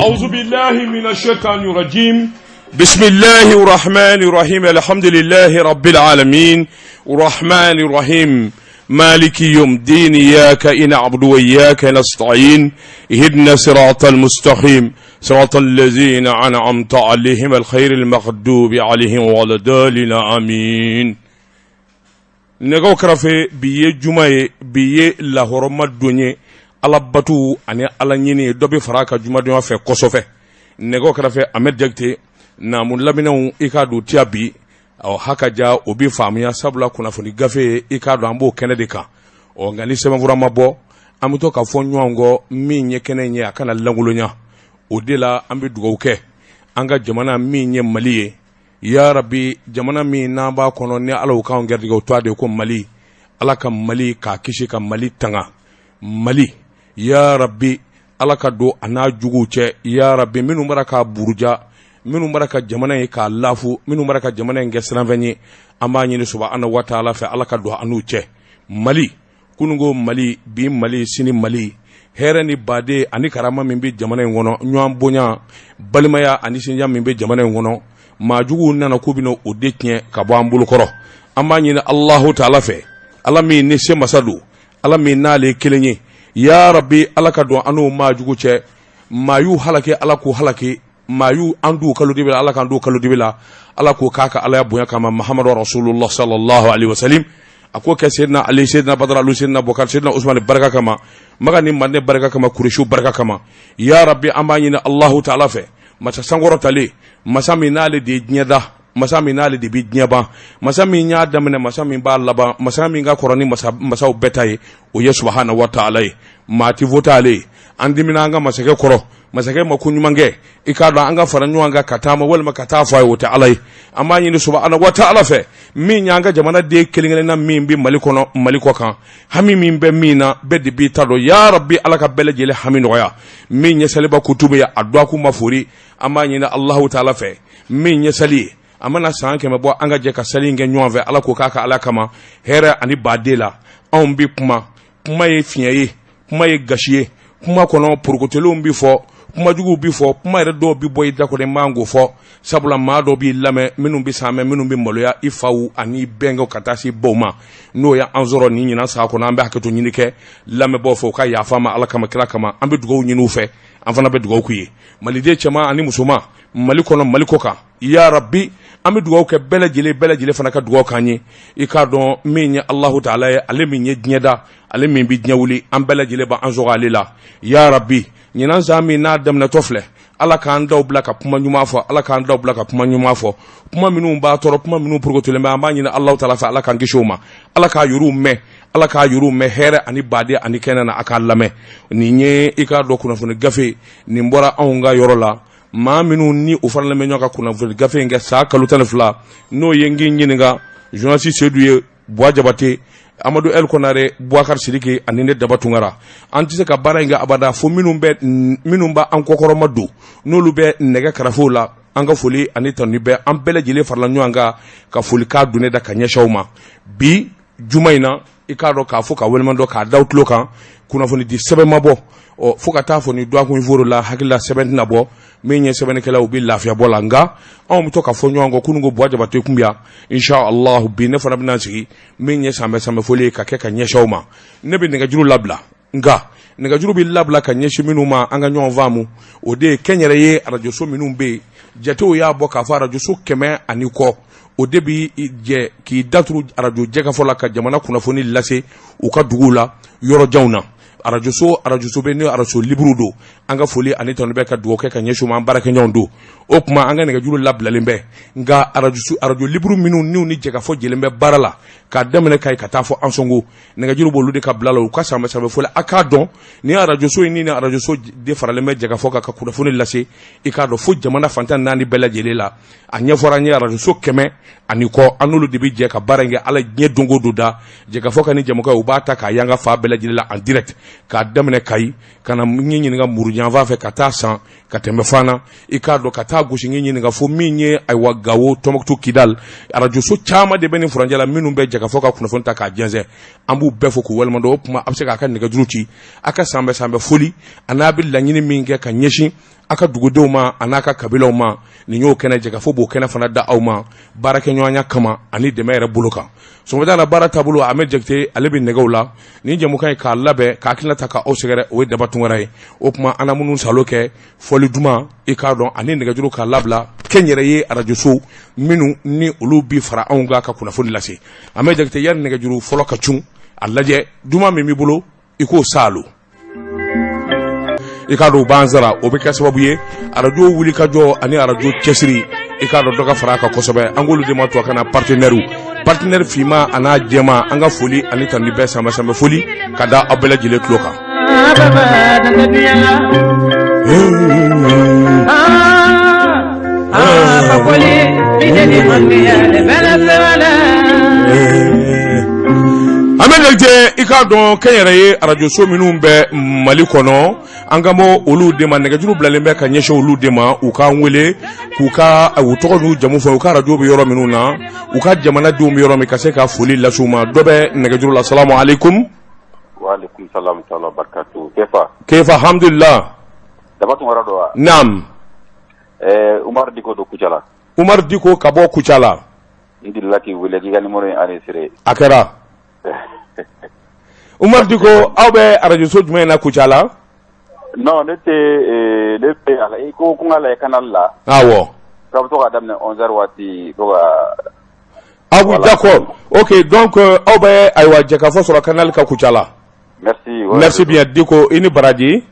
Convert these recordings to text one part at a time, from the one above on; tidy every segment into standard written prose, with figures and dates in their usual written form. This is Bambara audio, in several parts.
أعوذ بالله من الشيطان الرجيم بسم الله الرحمن الرحيم الحمد لله رب العالمين الرحمن الرحيم مالك يوم الدين إياك نعبد وإياك نستعين اهدنا صراط المستقيم صراط الذين أنعمت عليهم الخير المغضوب عليهم ولا الضالين آمين nɛgɛw kɛrɛfɛ bi ye juma ye bi ye lahɔrɔma don ye ala batu ani ala ɲini dɔ bɛ fara a kan jumadonya fɛ kosɛbɛ nɛgɛw kɛrɛfɛ Ahmed Jakite naamu laminɛw i k'a dɔn tiya bi ɔ haka ja o bɛ faamuya sabula kunnafoni gafe ye i k'a dɔn an b'o kɛnɛ de kan ɔ nka ni sɛbɛnfura ma bɔ an bɛ to ka fɔ ɲɔgɔn kɔ min ye kɛnɛ ye a kana lankolonya o de la an bɛ dugawu kɛ an ka jamana min ye Mali ye ya rabi jamana min n'an b'a kɔnɔ ni ala k'an garijɛgɛ o tɔgɔ de ko Mali ala ka Mali k'a kisi ka Mali tanga Mali ya rabi ala ka don a n'a juguw cɛ ya rabi minnu bara k'a buruja minnu bara ka jamana in k'a lafu minnu bara ka jamana in kɛ siranfɛn ye an b'a ɲini subahana wa taala fɛ ala ka don an n'u cɛ Mali kununko Mali bi Mali sini Mali hɛrɛ ni baden ani karama min bɛ jamana in kɔnɔ ɲɔgɔn bonya balimaya ani sinja min bɛ jamana in kɔnɔ maa juguw nana k'u bɛna o de tiɲɛ ka bɔ an bolokɔrɔ an b'a ɲini Alahu taala fɛ ala min ni se masa don ala min n'ale ye kelen ye ya rabi ala ka don an n'o maa jugu cɛ maa y'u halaki ala k'u halaki maa y'u an d'u kalo dibi la ala k'an d'u kalo dibi la ala k'o k'a ka alaya bonya kama mahamadu rasulullah sallallahu alaihi wasallam a k'o kɛ seyidina ali seyidina badara alu seyidina bokari seyidina usumani barika kama maka ni madinɛ barika kama kuresiw barika kama ya rabi an b'a ɲini alahu taala fɛ masa sankɔrɔtalen masa min n'ale de ye diɲɛ da masa min n'ale de bɛ diɲɛ ban masa min y'a daminɛ masa min b'a laban masa min ka kɔrɔ ni masaw bɛɛ ta ye o ye subahana wa taala ye maa tɛ vote ale ye an dimina an ka masakɛ kɔrɔ masakɛ ma ko ɲuman kɛ i k'a dɔn an ka fara ɲɔgɔn kan ka taama walima ka taa fɔ a ye o tɛ ala ye an b'a ɲini subahana wa taala fɛ min y'an ka jamana den kelen kelenna min bɛ mali kɔnɔ mali kɔ kan hami min bɛ min na bɛɛ de b'i ta dɔn ya rabi ala ka bɛɛ lajɛlen hami nɔgɔya min ye saliba kutubu ye a dɔgɔkun ma fori an b'a ɲini alahu taala fɛ min ye sali ye a mana san 100 bɔ an ka jɛ ka sali in kɛ ɲɔgɔn fɛ ala k'o k'a ka ala kama hɛrɛ ani baden la anw bɛ kuma kuma ye fiɲɛ ye kuma ye gasi ye kuma kɔnɔ porokotolenw bɛ fɔ kumajuguw bɛ fɔ kuma yɛrɛ dɔw bɛ bɔ i da kɔnɔ i man k'o fɔ sabula maa dɔw b'i lamɛn minnu bɛ saamɛ minnu bɛ maloya i faw ani bɛnkɛw ka taa se baw ma n'o y'an sɔrɔ nin ɲinan san kɔnɔ an bɛ hakɛto ɲini kɛ lamɛnbaaw fɛ u ka yafa ma ala kama kira kama an bɛ dugawu ɲini u fɛ an fana bɛ dugawu k'u ye maliden cɛman ani musoman mali kɔnɔ mali kɔ kan ya rabi an bɛ dugawu kɛ bɛɛ lajɛlen bɛɛ lajɛlen fana ka dugawu k'an ye i k'a dɔn min ye alahu taala ye ale min ye diɲɛ da ale min bɛ diɲɛ wuli an bɛɛ lajɛlen b'an sɔgɔ ale la ya rabi ɲinan san min n'a daminɛtɔ filɛ ala k'an daw bila ka kuma ɲuman fɔ ala k'an daw bila ka kuma ɲuman fɔ kuma minnu b'a tɔɔrɔ kuma minnu porokotolen bɛ an b'a ɲini alahu taala fɛ ala k'an kisi o ma ala k'a yɔrɔw mɛn ala k'a yɔrɔw mɛn hɛrɛ ani baden ani kɛnɛ na a k'a lamɛn nin ye i k'a dɔn kunnafoni gafe nin bɔra anw ka yɔrɔ la maa minnu ni u faralen bɛ ɲɔgɔn kan kunnafoni gafe in kɛ san kalo 12 n'o ye n k'i ɲininka journaliste Sedu ye Buwa Jabate Amadu El Konare Bubakari Sidiki ani ne Daba Tunkara an tɛ se ka baara in kɛ abada fo minnu bɛ an kɔkɔrɔma don n'olu bɛ nɛgɛ karafew la an ka foli ani tanuni bɛ an bɛɛ lajɛlen farala ɲɔgɔn kan ka foli k'a don ne da ka ɲɛsin aw ma bi juma in na i k'a dɔn k'a fɔ ka waleman dɔn k'a da tulo kan kunnafoni di sɛbɛn ma bɔ ɔ fo ka taa fɔ ni dɔgɔkun foro la hakilila sɛbɛn tɛna bɔ min ye sɛbɛnnikɛlaw bɛ lafiya bɔ la nka anw bɛ to ka fɔ ɲɔgɔn kɔ kunun ko Buwa Jabate kun bɛ yan inshallah bi ne fana bɛna sigi min ye sanbɛ sanbɛ foli ye ka kɛ ka ɲɛsin aw ma ne bɛ nɛgɛjuru labila nka nɛgɛjuru bɛ labila ka ɲɛsin minnu ma an ka ɲɔgɔn faamu o de ye kɛnyɛrɛye arajoso minnu bɛ yen jatew y'a bɔ k'a fɔ arajoso 100 ani kɔ o de bɛ jɛ k'i daturu arajo jɛkafɔ la ka jamana kunnafoni lase u ka duguw la yɔrɔjanw na arajoso arajoso bɛ n'o arajo liburu don an ka foli ani tanu bɛ ka dugawu kɛ ka ɲɛsin u ma an baarakɛɲɔgɔnw don o tuma an ka nɛgɛjuru labilalen bɛ nka arajoso arajo liburu minnu n'u ni jɛkafɔ jɛlen bɛ baara la k'a daminɛ Kayi ka taa fɔ Ansɔngo nɛgɛjuru b'olu de ka bila la u ka sanbɛ sanbɛ foli a k'a dɔn ni arajoso in ni arajoso de faralen bɛ jɛkafɔ kan ka kunnafoni lase i k'a dɔn fo jamana fan 4 bɛɛ lajɛlen la a ɲɛfɔra an ye arajoso 100 ani kɔ an n'olu de bɛ jɛ ka baara in kɛ ala diɲɛ don o don da jɛkafɔ ka ni jɛmukan u b'a ta k'a yanga fan bɛɛ lajɛlen la en direct k'a daminɛ Kayi ka na n ɲininka Murujanfa fɛ ka taa san ka tɛmɛ Fana i k'a dɔn ka taa gosi n ɲininka fo min ye ayiwa Gawo Tɔnbukutu Kidali arajoso caman de bɛ nin furancɛ la minnu bɛ jɛkafɔ ka kunnafoni ta k'a jɛnsɛn an b'u bɛɛ fo k'u waleɲuman dɔn o tuma a bɛ se k'a ka nɛgɛjuru ci a ka sanbɛ sanbɛ foli a n'a bɛ laɲini min kɛ ka ɲɛsin A ka dugudenw ma a n'a ka kabilaw ma, nin y'o kɛnɛ Jɛkafɔ b'o kɛnɛ fana da aw ma baarakɛɲɔgɔnya kama ani dɛmɛ yɛrɛ bolo kan. Sɔgɔmada la baara taabolo, Ahmed Jakite ale bɛ nɛgɛw la. Nin jɛmukan in k'a labɛn k'a hakilina ta k'aw sɛgɛrɛ, o ye Daba Tunkara ye. O tuma an na minnu salo kɛ fɔli duman, i k'a dɔn, ani nɛgɛjuru k'a labila kɛnyɛrɛye arajoso minnu ni olu bi fara anw kan ka kunnafoni lase. Ahmed Jakite, yanni nɛgɛjuru fɔlɔ ka cun, a lajɛ duman min b'i bolo, i k'o saalo. I k'a dɔn u b'an sara, o bɛ kɛ sababu ye arajo wuli ka jɔ ani arajo cɛsiri, i k'a dɔn, dɔ ka fara a kan kosɛbɛ. An k'olu de ma tubabukan na partenaire, partenaire finma a n'a jɛma. An ka foli ani tanuni bɛɛ sanbɛ sanbɛ foli ka da aw bɛɛ lajɛlen tulo kan. Ahmed Jakite, i k'a dɔn kɛnyɛrɛye arajoso minnu bɛ Mali kɔnɔ, an kan bɔ olu de ma. Nɛgɛjuru bilalen bɛ ka ɲɛsin olu de ma, u k'an wele k'u ka u tɔgɔ n'u jamu fɔ, u ka arajo bɛ yɔrɔ minnu na, u ka jamanadenw bɛ yɔrɔ min, ka se ka foli lase u ma. Dɔ bɛ nɛgɛjuru la. Salamu aleykum. Kefa, alhamdulillah. Daba Tunkara don wa? Naam. Umaru Diko don Kucala. Umaru Diko ka bɔ Kucala. N delila k'i wele k'i ka numéro in enregistré. A kɛra. Umaru Diko, aw bɛ arajoso jumɛn na Kucala? Non, ne tɛ, ne bɛ a la, i ko ko n ka lajɛ canal la. Awɔ. K'a bɛ to k'a daminɛ 11h waati ko ka. Ah oui, d'accord. OK, donc aw bɛ ayiwa Jɛkafɔ sɔrɔ canal kan Kucala. Merci. Merci bien Diko, i ni baraji.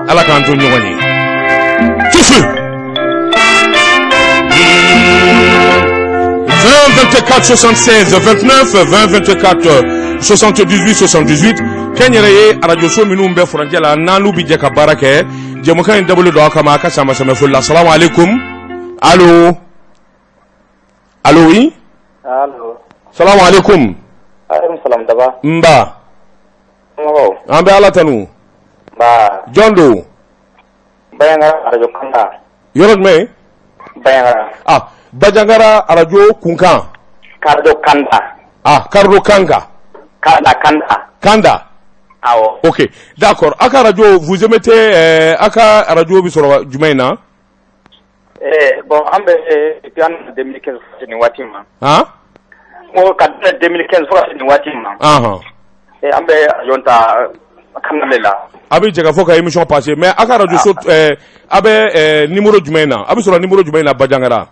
Ala k'an to ɲɔgɔn ye. Tusu. 20 24 76 29, 20 24 78 78. Kɛnyɛrɛye arajoso minnu bɛ furancɛ la, n'anu bɛ jɛ ka baara kɛ, jɛmukan in dabɔlen don aw kama. A ka sama sama foli la. Salamu aleykum. Allo, allo, oui. Allo. Salamu aleykum. Aleykum salam Daba. Nba. Somɔgɔw? An bɛ Ala tanu. Nba. Jɔn don? Bandiagara arajo Kanda. Yɔrɔ jumɛn? Bandiagara. Ah, Bandiagara arajo kunkan. Kardo Kanda. Ah, Kardo Kanga. Kanda, Kanda. Kanda. Awɔ. Ok, d'accord. A ka radio, vous émettez, a ka radio bɛ sɔrɔ jumɛn in na? Bon, an bɛ depuis an 2015 fo nin waati ma. Han? N ko ka daminɛ 2015 fo ka se nin waati ma. An bɛ radio ta canal de la. A bɛ Jɛkafɔ ka émission passer, mais a ka radio so, a bɛ numéro jumɛn na? A bɛ sɔrɔ numéro jumɛn na Bandiagara?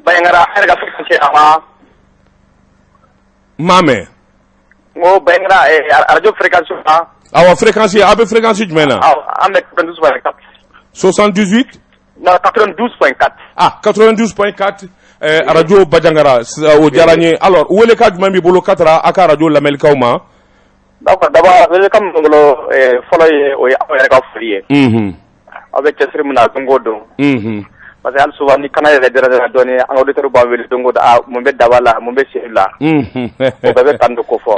Bandiagara, an yɛrɛ ka fréquence a ma. N m'a mɛn. N ko Bandiagara radio fréquence ma. Awɔ, fréquence, a bɛ fréquence jumɛn na? Awɔ, an bɛ 92.4. 78? Non, 92.4. Ah, 92.4, radio Bandiagara, o diyara n ye. Alors, welekan jumɛn b'i bolo ka taara a ka radio lamɛnlikaw ma? D'accord, d'abord welekan min bɛ n bolo, fɔlɔ ye, o ye aw yɛrɛ ka foli ye. Aw bɛ cɛsiri min na don o don. Parce que hali souvent ni canal yɛrɛ dérangé dɔɔnin, an ka auditeurs b'an wele don o don: ah, mun bɛ Daba la, mun bɛ Seydou la? O bɛɛ bɛ tanu de ko fɔ.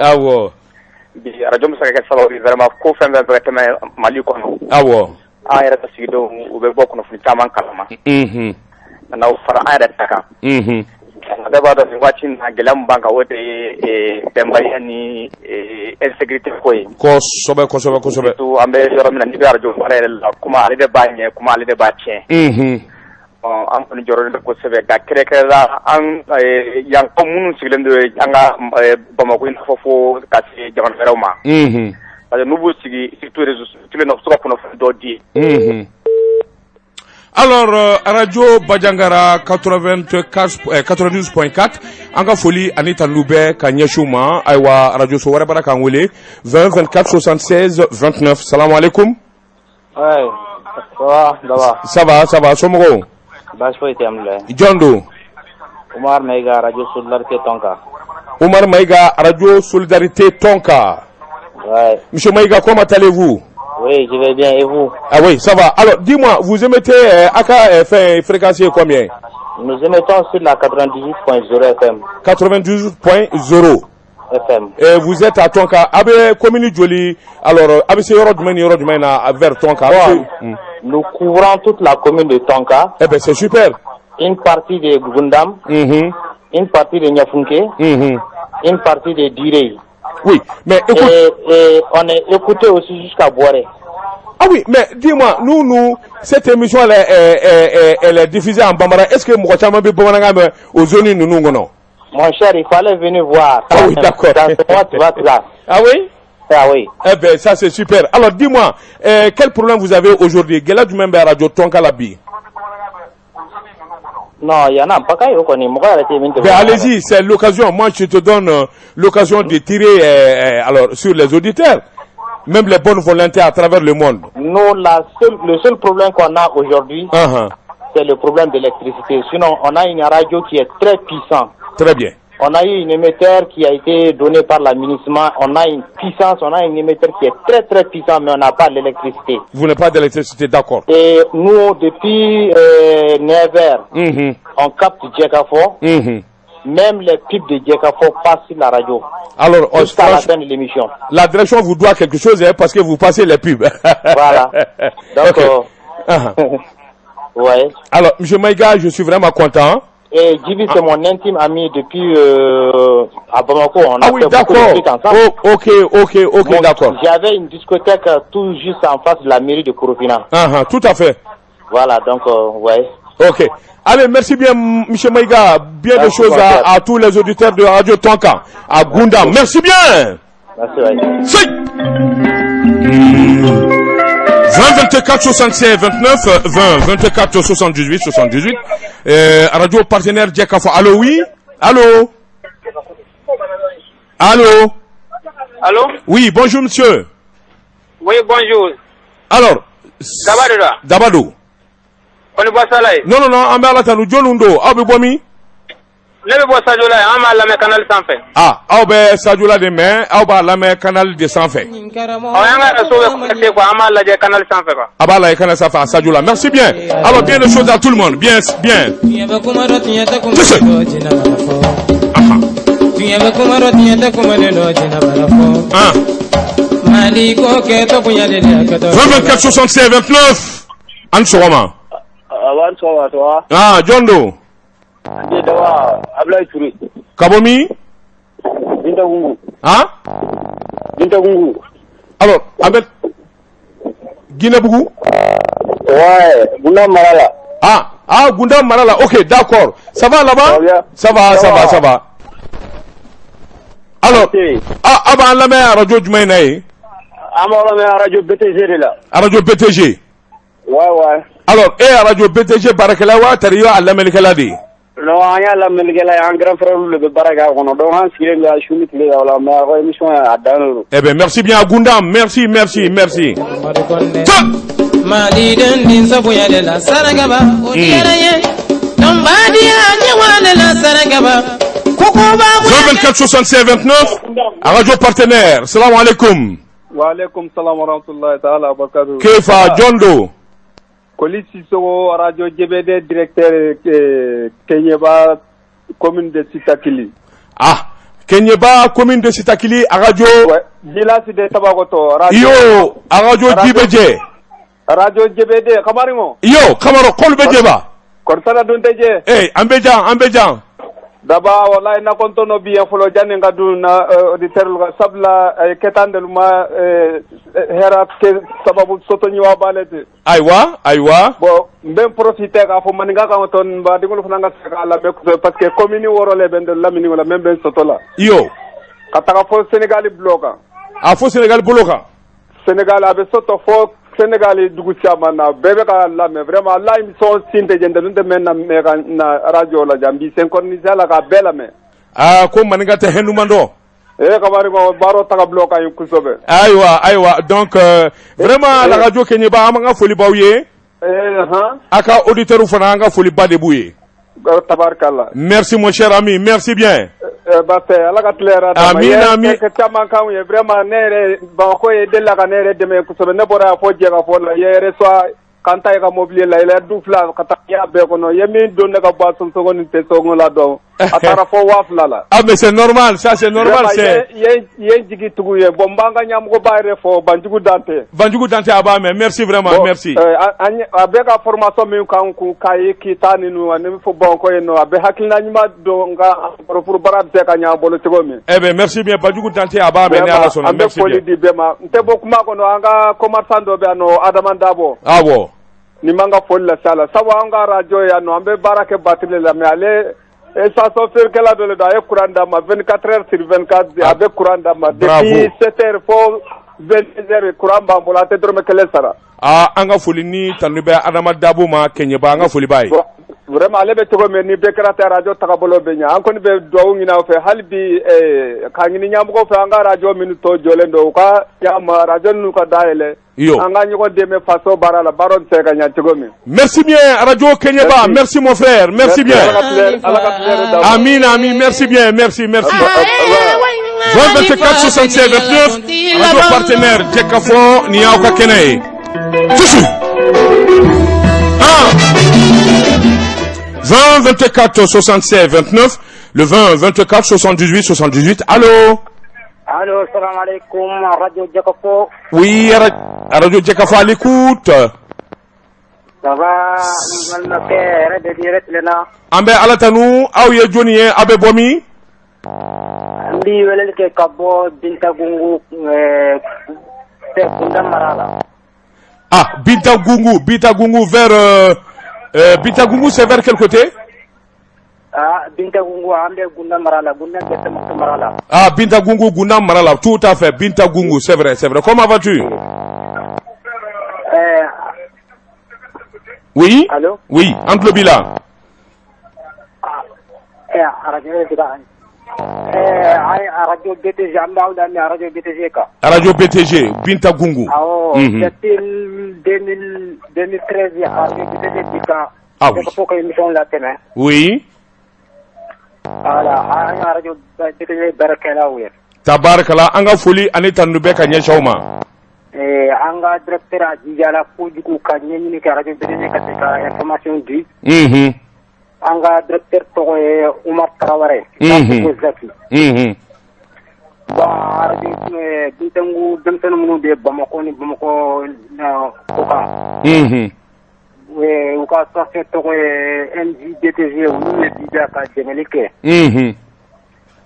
Bi radio bɛ se ka kɛ sababu ye vraiment, ko fɛn fɛn bɛ tɛmɛ Mali kɔnɔ. An yɛrɛ ka sigidenw, u bɛ bɔ kunnafoni caman kalama. Nana fara an yɛrɛ ta kan. Bɛɛ b'a dɔn nin waati in na, gɛlɛya min b'an kan, o de ye bɛnbaliya ni insécurité ko ye. Kosɛbɛ, kosɛbɛ, kosɛbɛ. Surtout an bɛ yɔrɔ min na, n'i bɛ radio baara yɛrɛ la, kuma ale de b'a ɲɛ, kuma ale de b'a tiɲɛ. Bon, an kɔni jɔrɔlen don kosɛbɛ nka kɛrɛnkɛrɛn la an yankaw minnu sigilen don an ka Bamakɔ, i n'a fɔ fo ka se jamana wɛrɛw ma. Parce que n'u b'u sigi surtout réseaux sociaux na, u bɛ se ka kunnafoni dɔ di. Alors, Radio Bandiagara 84, 92.4, an ka foli ani tanu bɛ ka ɲɛsin u ma. Ayiwa, radio so wɛrɛ bara k'an wele, 20 24 76 29. Salamu aleykum. Ouais, ça va, ça va. Ça va, ça va, somɔgɔw? Baasi foyi tɛ, alhamdulilayi. Jɔn don? Umar Maïga, Radio Solidarité Tonka. Umar Maïga, Radio Solidarité Tonka. Ouais. Monsieur Maïga, comment allez-vous? Oui, je vais bien, et vous? Ah oui, ça va. Alors, dis-moi, vous émettez à fait fréquence combien? Nous émettons sur la 98.0 FM. 92.0 FM. Et vous êtes à Tonka. A bɛ commune joli? Alors, a bɛ se yɔrɔ jumɛn ni yɔrɔ jumɛn na vers Tonka? Bon, nous couvrons toute la commune de Tonka. Eh ben, c'est super. Une partie de Goundam, une partie de Niafunké, une partie de Diré. Oui, mais écoute. Et on est écouté aussi jusqu'à Boiré. Ah oui, mais dis-moi, nous, cette émission, elle est diffusée en bambara. Est-ce que mɔgɔ caman bɛ bamanankan mɛn o zone ninnu kɔnɔ? Mon cher, il fallait venir voir. Ah oui, d'accord. Dans ce mois, tu vas là. Ah oui? Ah oui. Eh ben, ça c'est super. Alors dis-moi, quel problème vous avez aujourd'hui? Gɛlɛya jumɛn bɛ radio Tɔnka la bi? Non, il y en a pas o kɔni mɔgɔ yɛrɛ tɛ min tɛ. Ben, allez-y, c'est l'occasion. Moi, je te donne l'occasion de tirer alors, sur les auditeurs, même les bonnes volontés à travers le monde. Nous, le seul problème qu'on a aujourd'hui, c'est le problème d'électricité. Sinon, on a une radio qui est très puissante. Très bien. On a eu une émetteur qui a été donné par l'aménagement. On a une puissance, on a un émetteur qui est très très puissant, mais on n'a pas l'électricité. Vous n'avez pas d'électricité, d'accord. Et nous, depuis 9 heures, on capte Djekafo. Même les pubs de Djekafo passent sur la radio. Alors, jusqu'à la fin de l'émission. La direction vous doit quelque chose, hein, parce que vous passez les pubs. Voilà. Donc, ouais. Alors, M. Maïga, je suis vraiment content. Et Djibi, c'est mon intime ami depuis à Bamako. On a fait beaucoup de trucs ensemble. Oh, ok, d'accord. J'avais une discothèque tout juste en face de la mairie de Korofina. Ah, ah, tout à fait. Voilà, donc, ouais. Ok. Allez, merci bien, M. Maïga. Bien de choses à tous les auditeurs de Radio Tonka, à Goundam. Merci bien. Merci, ouais. Si. 20 24 76 29 20 24 78 78. Radio partenaire Djekafo. Allô, oui? Allô? Allô? Allô? Oui, bonjour, monsieur. Oui, bonjour. Alors, Dabado la. Dabado. Kɔni bɔ sala ye. Non, non, non, an bɛ Ala tanu. Jɔnni don? Aw bɛ bɔ min? Ne bɛ bɔ Sadiola ye, an b'a lamɛn canal sanfɛ. Ah, aw bɛ Sadiola de mɛ, aw b'a lamɛn canal de sanfɛ. Ɔ, an ka réseau bɛ connecté quoi, an b'a lajɛ canal sanfɛ quoi. A b'a lajɛ canal sanfɛ à Sadiola. Merci bien. Alors, bien de choses à tout le monde. Bien, bien. Tiɲɛ bɛ kuma dɔ, tiɲɛ tɛ kuma dɔ, jinɛ b'a fɔ. Tiɲɛ bɛ kuma dɔ, tiɲɛ tɛ kuma dɔ, jinɛ b'a fɔ. Mali ko kɛtɔ bonya de la kɛtɔ. 20 24 76 29. An ni sɔgɔma. Awa, ni sɔgɔma, ça va? Ah, jɔn don? Ne Daba Ablaye Touré. Ka bɔ min? Binta Gungu. Han? Binta Gungu. Alors, an bɛ Guinée-Bougou? Ouais, Goundam mara la. Ah, ah, Goundam mara la. Ok, d'accord. Ça va là-bas? Ça va bien. Ça va, ça va, ça va. Alors, ah, a b'an lamɛn radio jumɛn na yen? An b'aw lamɛn radio BTG de la. Radio BTG. Ouais. Alors, e ye radio BTG baarakɛla wa tari i y'a lamɛnnikɛla de ye? Non, an y'a lamɛnnikɛla ye, an grand frère de bɛ baara kɛ a kɔnɔ, donc an sigilen bɛ su ni tile la, mais a ka émission a dan de don. Eh ben, merci bien à Goundam. Merci, merci, merci. Mali den din sabuya de la saragaba o diyara n ye dɔnbadiya ɲɛwale la saragaba kokoba. 20 24 65 29 à radio partenaire. Salam alaikum. Wa alaikum salam wa rahmatullahi ta'ala wa barakatuh. Kefa Jondo. Koli Sissoko, radio JBD directeur, Kenyeba, commune de Sitakili. Ah, Kenyeba, commune de Sitakili, à radio. Ouais, village de Tabakoto. Radio, Yo, à radio JBJ. Radio JBD, Kamarimo. Yo, Kamaro, Kol Bejeba. Kortana Dunteje. Eh, Ambejan, Ambejan. Daba, wallahi na kontono biya folo janni nga dun na auditeur ga sabla ketandel ma hera ke sababu soto ñiwa balete. Aywa, aywa. Bon, n profiter k'a fɔ maninka kan ton ba dingol fana nga se k'a lamɛn kosɛbɛ parce que commune wɔɔrɔ le bɛ n lamini wala même bɛ soto la. Iyo. Ka taga fo Sénégal bulon kan. A fo Sénégal bolo kan. Sénégal a bɛ soto fo Sénégal dugu caman na, bɛɛ bɛ ka lamɛn vraiment. La émission sin tɛ jɛn tɛ mɛn na mɛ ka na radio la jan bi synchroniser la ka bɛɛ lamɛn. Ah, ko maninka tɛ hɛnuman dɔn. Eh, kabari ko baaro tagabolo ka ɲi kosɛbɛ. Ayiwa, ayiwa, donc vraiment la radio Kenyeba, an b'an ka foli b'aw ye. Eh, han. A ka auditeurs fana, an ka foliba de b'u ye. Tabarikala. Merci mon cher ami, merci bien. Ba tɛ Ala ka tile yɛrɛ d'a ma. Amin, amin. Ye caman k'anw ye vraiment. Ne yɛrɛ Bamakɔ ye delila ka ne yɛrɛ dɛmɛ kosɛbɛ. Ne bɔra yan fɔ jɛ ka fɔ la i ye reçoit k'an ta i ka mobili la i la du fila ka taa y'a bɛɛ kɔnɔ i ye min don ne ka boisson sɔngɔ ni tɛ sɔngɔ la dɔn. A taara fɔ 2000 la. Ah, mais c'est normal, ça c'est normal, c'est Yen yen jigi tugu ye. Bon, n b'an ka ɲɛmɔgɔba yɛrɛ fɔ, Banjugu Dante. Banjugu Dante, a b'a mɛn. Merci vraiment. Bon, merci. A bɛ ka formation min k'an kun Kayi, Kita ninnu ani fo Bamakɔ yen nɔ, a bɛ hakilina ɲuman don n ka pour baara bɛ se ka ɲɛ an bolo cogo min. Eh ben, merci bien, Banjugu Dante, a b'a mɛn ni Ala sɔnna. An bɛ Merci foli bien. di bɛɛ ma. N tɛ bɔ kuma kɔnɔ, an ka commerçant dɔ bɛ yan nɔ, Adama Dabo. Awɔ. Ni m'an ka foli lase a la, sabu an ka radio yan nɔ, an bɛ baara kɛ batterie la, mais ale station feerekɛla dɔ de don, a ye courant d'an ma 24 heures sur 24, a bɛ courant d'an ma depuis 7 heures fo 22 heures, courant b'an bolo, an tɛ dɔrɔmɛ kelen sara. Aa, an ka foli ni tanu bɛ Adama Dabo ma Kɛɲɛba, an ka foli b'a ye. Vraiment, ale bɛ cogo min ni bɛɛ kɛra tɛ, radio tagabolo bɛ ɲɛ. An kɔni bɛ dugawu ɲini aw fɛ hali bi, k'a ɲini ɲɛmɔgɔw fɛ, an ka radio minnu tɔ jɔlen don, u ka y'an radio ninnu ka dayɛlɛ. Iyo. An ka ɲɔgɔn dɛmɛ faso baara la, baara bɛ se ka ɲɛ cogo min. Merci bien, Radio Kɛɲɛba. Merci mon frère, merci bien. Ala ka tile, Ala ka tile d'aw ma. Amin, amin, merci bien, merci, merci. 20 24 76 29, radio partenaire Jɛkafɔ, nin y'aw ka kɛnɛ ye. Tusu. 1 20 24 76 29, le 20 24 78 78. Allô? Allô, salam alaikum, Radio Jɛkafɔ. Oui, Radio Jɛkafɔ à l'écoute. Ça va, n balimakɛ yɛrɛ de yɛrɛ tilenna. An bɛ Ala tanu, aw ye jɔnni ye, aw bɛ bɔ min? N b'i weleli kɛ ka bɔ Bintagungu, Kunda mara la. Ah, Bintagungu, Bintagungu vers Bintagungu, c'est vers quel côté? Ah, Bintagungu, an bɛ Gunda mara la, Gunda bɛ Tɔnbukutu mara la. Ah, Bintagungu, Gunda mara la, tout à fait, Bintagungu, c'est vrai, c'est vrai. Comment vas-tu? Oui. Allô? Oui, an tulo b'i la. Radio de an ye radio BTG, an b'aw lamɛn radio BTG kan. Radio BTG, Bintagungu. Awɔ, depuis 2000 2013 radio BTG bi kan. Ah oui. Jɛkafɔ ka émission latɛmɛ. Voilà, an ye radio BTG baarakɛlaw ye. Tabarikala, an ka foli ani tanu bɛ ka ɲɛsin aw ma. An ka directeur a jijala kojugu ka ɲɛɲini kɛ radio BTG ka se ka information di. An ka directeur tɔgɔ ye Umar Tarawele. Ko Zaki. Bon, radio Bintangu denmisɛnnin minnu bɛ Bamakɔ ni Bamakɔ kɔkan. U ka association tɔgɔ ye MJBTG, olu ye jija ka dɛmɛli kɛ.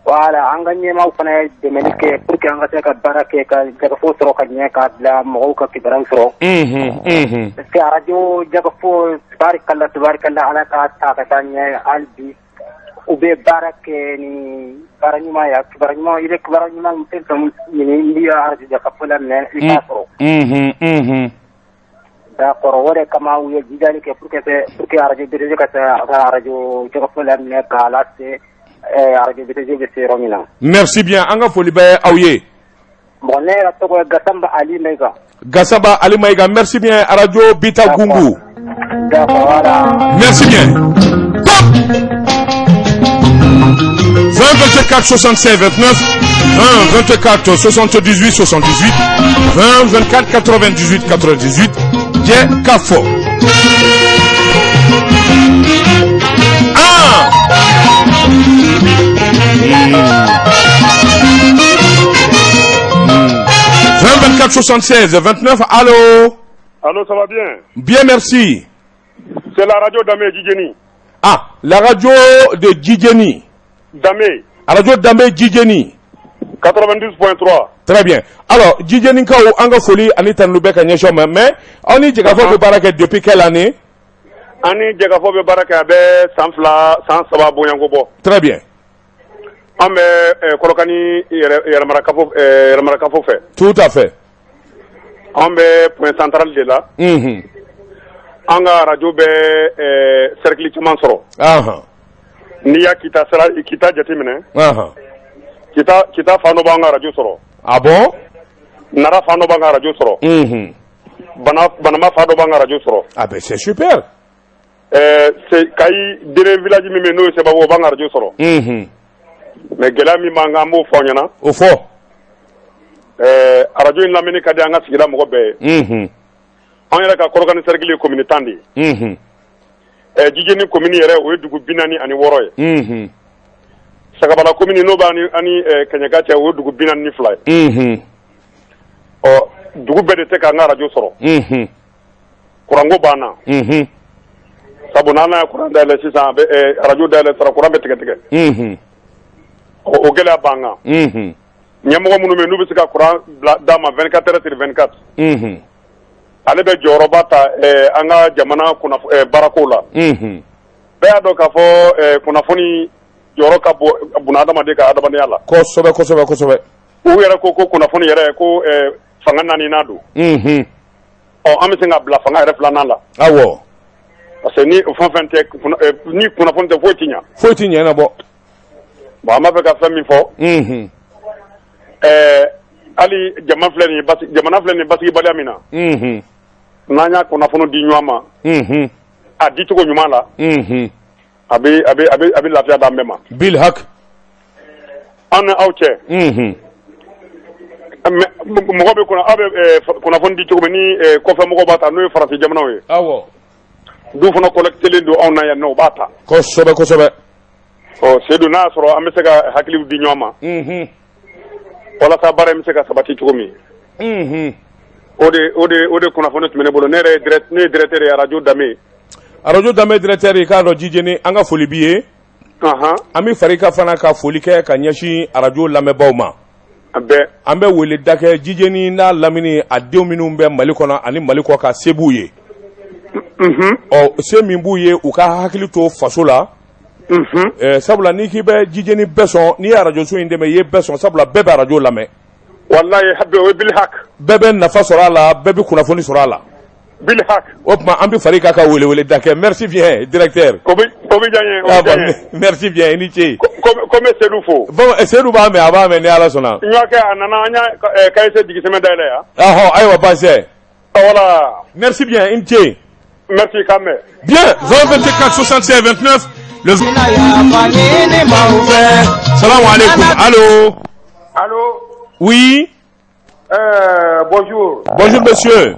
Voilà, an ka ɲɛmaaw fana ye dɛmɛli kɛ pour que an ka se ka baara kɛ ka Jɛkafɔ sɔrɔ ka ɲɛ k'a bila mɔgɔw ka kibaruyaw sɔrɔ. Parce que radio Jɛkafɔ, tabarikala, tabarikala, Ala k'a ta ka taa ɲɛ hali bi. U bɛ baara kɛ ni baara ɲuman ye, kibaruya ɲuman, i bɛ kibaruya ɲuman fɛn fɛn ɲini, n'i ye radio Jɛkafɔ lamɛn, i b'a sɔrɔ. D'accord, o de kama u ye jijali kɛ pour que radio BTG ka se ka radio Jɛkafɔ laminɛ k'a lase radio BTG bɛ se yɔrɔ min na. Merci bien, an ka foli bɛ aw ye. Bon, ne yɛrɛ tɔgɔ ye Gasamba Ali Mayiga. Gasamba Ali Mayiga, merci bien, Radio Bitagungu. D'accord, voilà. Merci bien. Top 20 24 65 29, 20 24 78 78, 20 24 98 98, Jɛkafɔ. Ah 20 24 76 29, allô? Allô, ça va bien? Bien, merci. C'est la radio Damé Djidjeni. Ah, la radio de Djidjeni. Damé. Radio Damé Djidjeni. 92.3. Très bien. Alors, Djidjenikaw, an ka foli ani tanu bɛ ka ɲɛsin aw ma, mais aw ni Jɛkafɔ bɛ baara kɛ depuis quelle année? An ni Jɛkafɔ bɛ baara kɛ, a bɛ san 2, san 3 bonyanko bɔ. Très bien. An bɛ Kɔrɔkani yɛrɛmarakafo fɛ. Tout à fait. An bɛ point central de la. An ka radio bɛ cercle caman sɔrɔ. N'i y'a Kita sira, Kita jateminɛ. Kita fan dɔ b'an ka radio sɔrɔ. Ah bon? Nara fan dɔ b'an ka radio sɔrɔ. Banama fan dɔ b'an ka radio sɔrɔ. Ah ben, c'est super. Kayi Dere village min bɛ yen, n'o ye Sebago, o b'an ka radio sɔrɔ. Mais gɛlɛya min b'an kan, an b'o fɔ aw ɲɛna. O fɔ. Radio in lamɛnni ka di an ka sigida mɔgɔ bɛɛ ye. An yɛrɛ ka Kɔrɔkani cercle ye commune 10 de ye. Jijeni commune yɛrɛ, o ye dugu 46 ye. Sagabala commune n'o b'an ni Kɛɲɛka cɛ, o ye dugu 42 ye. Ɔ, dugu bɛɛ de tɛ k'an ka radio sɔrɔ. Kuranko b'an na. Sabu n'an ye kuran dayɛlɛ sisan, a bɛ radio dayɛlɛ sara, kuran bɛ tigɛ tigɛ. O gɛlɛya b'an kan. Ɲɛmɔgɔ minnu bɛ yen n'u bɛ se ka kuran bila d'an ma 24 heures sur 24. Ale bɛ jɔyɔrɔba ta an ka jamana baarako la. Bɛɛ y'a dɔn k'a fɔ kunnafoni jɔyɔrɔ ka bon bunadamaden ka adamadenya la. Kosɛbɛ, kosɛbɛ, kosɛbɛ. U yɛrɛ ko ko kunnafoni yɛrɛ ko fanga naaninan don. Ɔ, an bɛ se ka bila fanga yɛrɛ filanan la. Parce que ni fɛn fɛn tɛ, ni kunnafoni tɛ, foyi ti ɲɛ. Foyi ti ɲɛnabɔ. Bon, an b'a fɛ ka fɛn min fɔ. Hali jama filɛ nin ye, basi jamana filɛ nin ye basigibaliya min na. N'an y'a kunnafoni di ɲɔgɔn ma. A dicogo ɲuman la. A bɛ a bɛ a bɛ a bɛ lafiya d'an bɛɛ ma. Bil hak. An ni aw cɛ. Mɔgɔ bɛ kunna, aw bɛ kunnafoni di cogo min ni kɔfɛ mɔgɔw b'a ta, n'o ye farafin jamanaw ye. Du fana collectelen don anw na yan nɔ, u b'a ta. Kosɛbɛ, kosɛbɛ. Ɔ, Seydou, n'a y'a sɔrɔ an bɛ se ka hakiliw di ɲɔgɔn ma. Walasa baara in bɛ se ka sabati cogo min. O de kunnafoni tun bɛ ne bolo. Ne yɛrɛ ye direct, ne ye directeur ye radio Dame. Radio Dame directeur, i k'a dɔn Jijeni, an ka foli b'i ye. An bɛ fara i kan fana ka foli kɛ ka ɲɛsin radio lamɛnbaaw ma. A bɛɛ. An bɛ wele da kɛ Jijeni n'a lamini, a denw minnu bɛ Mali kɔnɔ ani Mali kɔ kan, se b'u ye. Ɔ, se min b'u ye, u ka hakili to faso la. Sabula n'i k'i bɛ Jijeni bɛɛ sɔn, n'i ye radio so in dɛmɛ, i ye bɛɛ sɔn, sabula bɛɛ bɛ radio lamɛn. Walayi, o ye bil hak. Bɛɛ bɛ nafa sɔrɔ a la, bɛɛ bɛ kunnafoni sɔrɔ a la. Bil hak. O tuma an bɛ fara i kan ka wele da kɛ. Merci bien, directeur. O bɛ diya n ye, o bɛ diya n ye. Merci bien, i ni ce. Ko n bɛ Seydou fo. Bon, Seydou b'a mɛn, a b'a mɛn ni Ala sɔnna. N ɲɔkɛ a nana, an y'a cahier jigisɛmɛ dayɛlɛ yan. Ɔhɔ, ayiwa, baasi tɛ. Voilà. Merci bien, i ni ce. Merci, k'an bɛn. Bien, 20 24 76 29. Le. Salam alaikum. Allô. Allô. Oui. Bonjour. Bonjour, monsieur.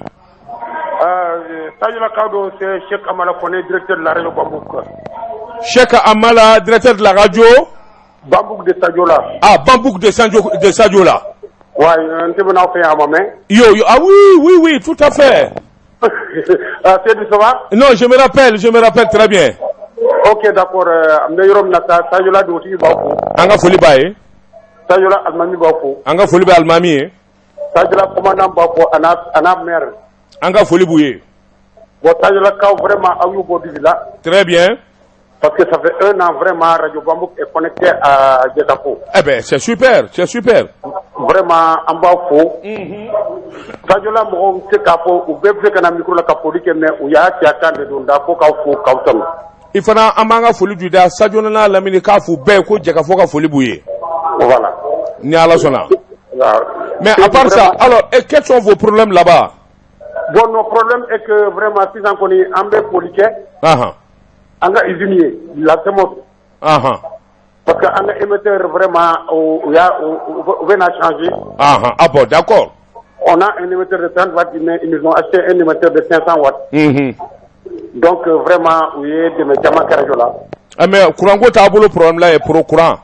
Sajula Kado, c'est Cheikh Amala Kone, directeur de la radio Bambouk. Cheikh Amala, directeur de la radio Bambouk de Sadiola. Ah, Bambouk de, Sanjo, de Sadiola. Ouais, un peu fait à maman. Yo, yo, ah oui, tout à fait. C'est ça va? Non, je me rappelle très bien. Ok, d'accord. An bɛ yɔrɔ min na sa, Sadiola dugutigi b'aw fo. An ka foli b'a ye. Sadiola alimami b'aw fo. An ka foli bɛ alimami ye. Sadiola commandant b'aw fo, a n'a maire. An ka foli b'u ye. Bon, Sadiolakaw, vraiment, aw y'u bɔ dibi la. Très bien. Parce que ça fait un an, vraiment, Radio Bambouk est connecté à Djekafo. Eh ben, c'est super, c'est super. Vraiment, an b'aw fo. Sadiola mɔgɔw bɛ se k'a fɔ, u bɛɛ bɛ se ka na micro la ka foli kɛ, mais u y'a cɛ kan de don da fo k'aw fo k'aw tanu. I fana, an b'an ka foli ju da Sadiola n'a lamini, k'a f'u bɛɛ ye ko Jɛkafɔ ka foli b'u ye. Voilà. Ni Ala sɔnna. Mais à part ça, alors, et quels sont vos problèmes là-bas? Bon, nos problèmes est que vraiment, sisan kɔni, an bɛ foli kɛ. An ka usine ye la SEMOS. Parce que an ka émetteur, vraiment, o y'a u bɛ na changer. Ah bon, d'accord. On a un émetteur de 30 watts, mais ils nous ont acheté un émetteur de 500 watts. Donc vraiment, u ye dɛmɛ caman kɛ rajo la. Ah, mais courant ko t'a bolo problème la ye pro courant.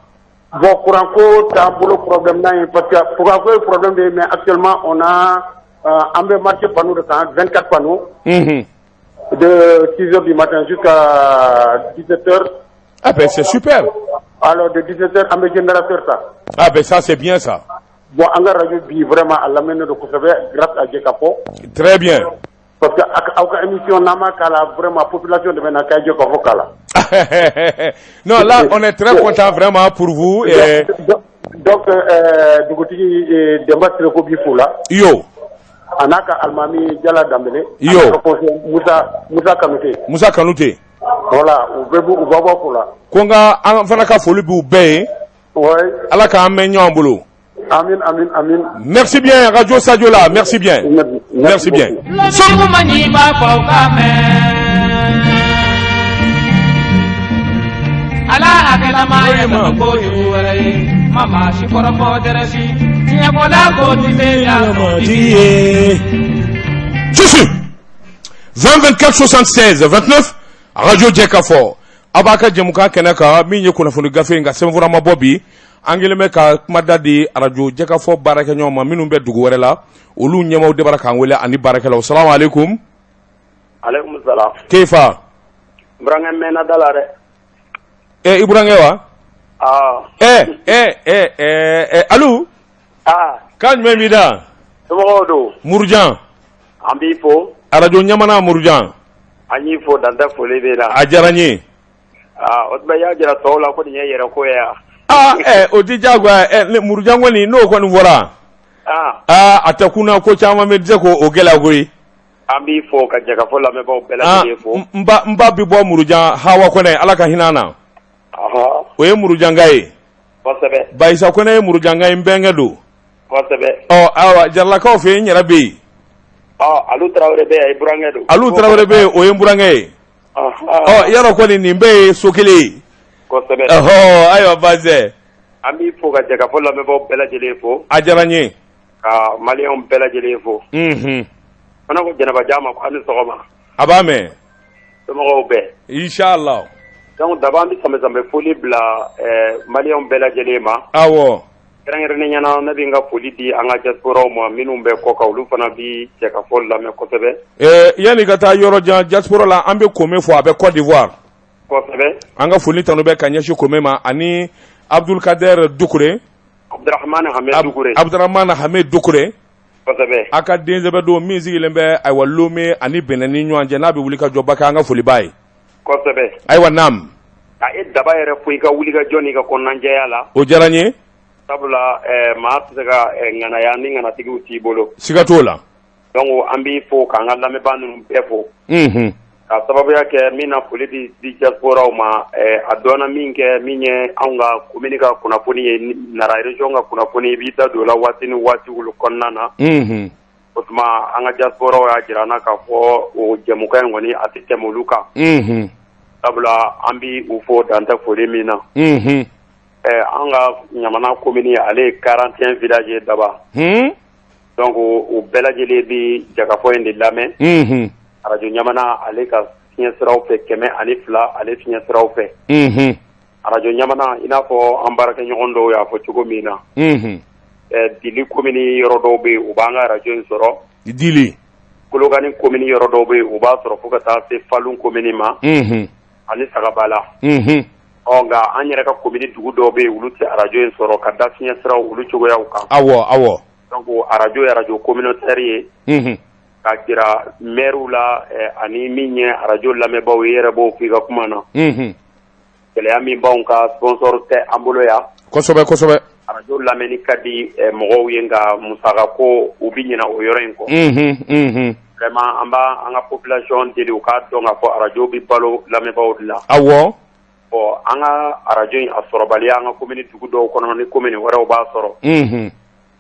Bon, courant ko t'an bolo problème na ye, parce que courant ko ye problème de ye, mais actuellement on a an bɛ marché panneau de kan, 24 panneaux. De 6 heures du matin jusqu'à 17 heures. Ah ben, c'est super. Alors, de 17 heures, an bɛ générateur ta. Ah ben, ça, c'est bien ça. Bon, an ka radio bi, vraiment, a lamɛnnen don kosɛbɛ grâce à Jekafo. Très bien. Parce que aw ka émission n'an ma k'a la, vraiment, population de bɛ na k'a Jekafo k'a la. Non, là, on est très content vraiment pour vous. Et Donc dugutigi Demba Sireko b'i fo la. Yo. A n'a ka alimami Jala Danbele. Yo. A n'a ka conseiller Musa Kanute. Musa Kanute. Voilà, u bɛɛ b'u u b'aw fo la. Ko n ka an fana ka foli b'u bɛɛ ye. Ouais. Ala k'an mɛn ɲɔgɔn bolo. Amin, amin, amin. Merci bien, Radio Sadiola. Merci bien. Merci bien. Sugu ma ɲi b'a fɔ k'a mɛn ala a kɛla maa ye dama kojugu wɛrɛ ye ma maa si kɔrɔfɔ dɛrɛsi tiɲɛfɔla ko ti se yan tigi ye. Susu 20 24 76 29, Radio Djekafo. Aw b'a ka jɛmukan kɛnɛ kan min ye kunnafoni gafe in ka sɛbɛnfura ma bɔ bi, an kɛlen bɛ ka kumada di arajo jɛkafɔ baarakɛɲɔgɔn ma minnu bɛ dugu wɛrɛ la, olu ɲɛmaaw de bara k'an wele ani baarakɛlaw. Salamu aleykum. Aleykum salam. Kefa. N burankɛ mɛnna da la dɛ. Ɛ, i burankɛ wa? Aa. Ɛ ɛ ɛ ɛ Alu. Aa. Kan jumɛn b'i da? Somɔgɔw don? Murujan. An b'i fo. Arajo ɲamana Murujan. An y'i fo dan tɛ foli min na. A diyara n ye. Aa, o tuma i y'a jira tɔw la ko nin ye yɛrɛ ko ye wa? Aa ɛ, o ti diyagoya ɛ, Murujan kɔni n'o kɔni fɔra. Aa. Aa, a tɛ kunna ko caman bɛ se k'o gɛlɛya koyi. An b'i fo ka jɛkafɔ lamɛnbaaw bɛɛ lajɛlen fo. N ba, n ba bɛ bɔ Murujan, Hawa Kɔnɛ, Ala ka hinɛ a na. Ɔhɔ. O ye Murujanka ye. Kosɛbɛ. Bayisa Kɔnɛ ye Murujanka ye, n bɛnkɛ don. Kosɛbɛ. Ɔ ayiwa, Jaralakaw fɛ yen, n yɛrɛ bɛ yen. Ɔ, Alu Tarawele bɛ yan, i burankɛ don. Alu Tarawele bɛ yen, o ye n burankɛ ye. Ɔ, yɔrɔ kɔni nin bɛɛ ye so kelen ye. Kosɛbɛ. Ɔhɔ, ayiwa baasi tɛ. An b'i fo ka jɛkafɔ lamɛnbaaw bɛɛ lajɛlen fo. A diyara n ye. Ka maliyɛnw bɛɛ lajɛlen fo. Unhun. Fana ko Jɛnɛba Jan ma ko a ni sɔgɔma. A b'a mɛn. Somɔgɔw bɛɛ. Inchallah. Donc d'abord an bɛ sanbɛ-sanbɛ foli bila maliyɛnw bɛɛ lajɛlen ma. Awɔ. Kɛrɛnkɛrɛnnenya la ne bɛ n ka foli di an ka diasporaw ma minnu bɛ kɔkan, olu fana bɛ jɛkafɔ lamɛn kosɛbɛ. Ɛɛ, yanni ka taa yɔrɔ jan, diaspora la, an bɛ Kome fo, a bɛ Côte d'Ivoire. Kosɛbɛ. An ka foli tanu bɛ ka ɲɛsin Kome ma ani Abdulkader Dukure. Abdurahmane Hamɛ Dukure. Abdurahmane Hamɛ Dukure. Kosɛbɛ. A ka densɛbɛ don min sigilen bɛ ayiwa Lome ani Benin ni ɲɔgɔn cɛ, n'a bɛ wuli ka jɔba kɛ, an ka foli b'a ye. Kosɛbɛ. Ayiwa naam. Ka e Daba yɛrɛ fo i ka wulikajɔ n'i ka kɔnɔnajɛya la. O diyara n ye. Sabula maa tɛ se ka ŋanaya ni ŋanatigiw t'i bolo. Siga t'o la. Donc an b'i fo k'an ka lamɛnbaa ninnu bɛɛ fo. Unhun. Ka sababuya kɛ min na foli di di diasporaw ma, a dɔnna min kɛ min ye anw ka commune ka kunnafoni ye, Nara région ka kunnafoni, i b'i da don o la waati ni waati kɔnɔna na. Unhun. O tuma an ka diasporaw y'a jira an na k'a fɔ o jɛmukan in kɔni a tɛ tɛmɛ olu kan. Unhun. Sabula an bɛ u fo dan tɛ foli min na. Unhun. An ka Ɲamana commune ale ye 41 village ye Daba. Hun. Donc u bɛɛ lajɛlen bɛ jɛkafɔ in de lamɛn. Unhun. Arajo Ɲamana ale ka fiɲɛ siraw fɛ 102 ale fiɲɛ siraw fɛ. Unhun. Arajo Ɲamana i n'a fɔ an baarakɛɲɔgɔn dɔw y'a fɔ cogo min na. Unhun. Dili commune yɔrɔ dɔw bɛ yen, u b'an ka arajo in sɔrɔ. Dili. Kolokani commune yɔrɔ dɔw bɛ yen, u b'a sɔrɔ fo ka taa se Falun commune ma. Unhun. Ani Sagabala. Unhun. Ɔ, nka an yɛrɛ ka commune dugu dɔw bɛ yen, olu tɛ arajo in sɔrɔ ka da fiɲɛ siraw olu cogoyaw kan. Awɔ, awɔ. Donc arajo ye arajo communautaire ye. Unhun. K'a jira maires la ani min ye arajo lamɛnbaaw ye, i yɛrɛ b'o f'i ka kuma na. Unhun. Gɛlɛya min b'anw kan, sponsor tɛ an bolo yan. Kosɛbɛ, kosɛbɛ. Arajo lamɛnni ka di mɔgɔw ye, nka musaka ko u bɛ ɲinɛ o yɔrɔ in kɔ. Unhun, unhun. Vraiment an b'an ka population deli u k'a dɔn k'a fɔ arajo bɛ balo lamɛnbaaw de la. Awɔ. Bon an ka arajo in a sɔrɔbaliya an ka commune dugu dɔw kɔnɔ ni commune wɛrɛw b'a sɔrɔ. Unhun.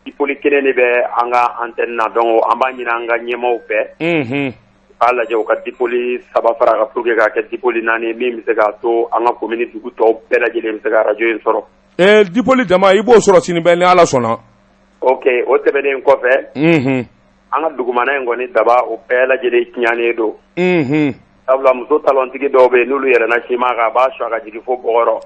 Dipôle kelen de bɛ an ka antenne na, donc an b'a ɲini an ka ɲɛmaaw fɛ. Unhun. U k'a lajɛ u ka dipôle 3 fara a kan pour que k'a kɛ dipôle 4 ye min bɛ se k'a to an ka commune dugu tɔw bɛɛ lajɛlen bɛ se ka arajo in sɔrɔ. Ee, dipôle dama i b'o sɔrɔ sini bɛɛ ni Ala sɔnna. Ok, o tɛmɛnen kɔfɛ. Unhun. An ka dugumana in kɔni Daba, o bɛɛ lajɛlen tiɲɛnen don. Unhun. Sabula muso talɔntigi dɔw bɛ yen, n'olu yɛlɛnna siman kan, a b'a su ka jigin fo bɔgɔ rɔ.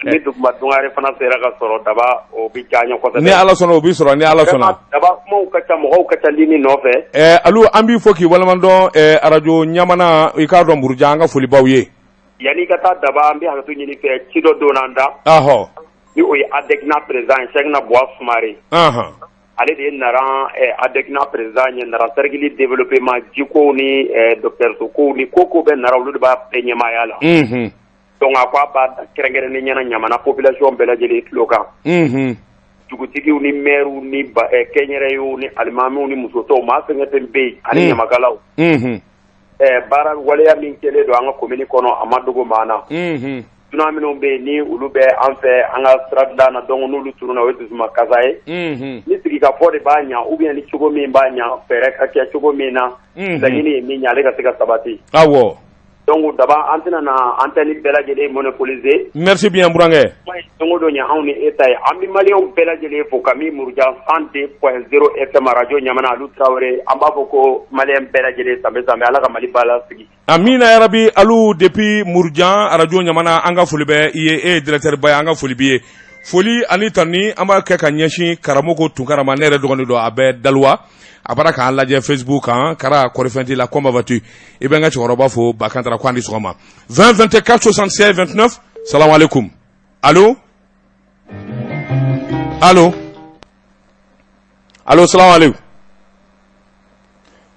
Ni duguma dungare fana sera ka sɔrɔ Daba, o bɛ diya an ye kosɛbɛ. Ni Ala sɔnna, o bɛ sɔrɔ ni Ala sɔnna. Vraiment Daba, kumaw ka ca, mɔgɔw ka ca ligne nɔfɛ. Ɛɛ Alu, an b'i fo k'i waleɲumandɔn arajo Ɲamana, i k'a dɔn Murujan, an ka foli b'aw ye. Yanni ka taa Daba, an bɛ hakɛto ɲini fɛ, ci dɔ donna an da. Ɔhɔ. Ni o ye ADECNA président ye, Cheickna Buwa Sumare. Ɔnhɔn. Ale de ye Naran ADECNA président ye, Nara cercle développement jikow ni docteur kow ni ko ko bɛ Nara, olu de b'a bɛɛ ɲɛmaaya la. Unhun. Donc a ko a b'a kɛrɛnkɛrɛnnen ɲɛna Ɲamana population bɛɛ lajɛlen tulo kan. Unhun. Dugutigiw ni maires ni kɛnyɛrɛyew ni alimamiw ni musotɔw, maa fɛn o fɛn bɛ yen ani ɲamakalaw. Unhun. Baara waleya min kɛlen don an ka commune kɔnɔ, a ma dogo maa na. Unhun. Dunan minnu bɛ yen ni olu bɛ an fɛ an ka sira dilan na, donc n'olu tununna, o ye dusuma kasa ye. Unhun. Ni sigikafɔ de b'a ɲɛ ou bien ni cogo min b'a ɲɛ, fɛɛrɛ ka kɛ cogo min na. Unhun. Laɲini ye min ye, ale ka se ka sabati. Awɔ. Donc Daba, an tɛna na antenne bɛɛ lajɛlen monopoliser. Merci bien, burankɛ. Don o don ye anw ni e ta ye. An bɛ maliyɛnw bɛɛ lajɛlen fo kami Murujan 102.0 FM, radio Ɲamana, Alu Tarawele. An b'a fɔ ko maliyɛn bɛɛ lajɛlen sanbɛ sanbɛ, Ala ka Mali ba lasigi. Amina yarabi. Alu depuis Murujan, radio Ɲamana, an ka foli bɛ i ye. E ye directeur ba ye, an ka foli b'i ye. Foli ani tanuni an b'a kɛ ka ɲɛsin Karamɔgɔ Tunkara ma. Ne yɛrɛ dɔgɔnin don, a bɛ Daluwa, a bɔra k'an lajɛ Facebook kan. Kara kɔrifɛnti la, comment vas-tu? I bɛ n ka cɛkɔrɔba fo, Bakantara, ko an ni sɔgɔma. 20 24 76 29. Salam alaikum. Allo, allo, allo, salam alaikum.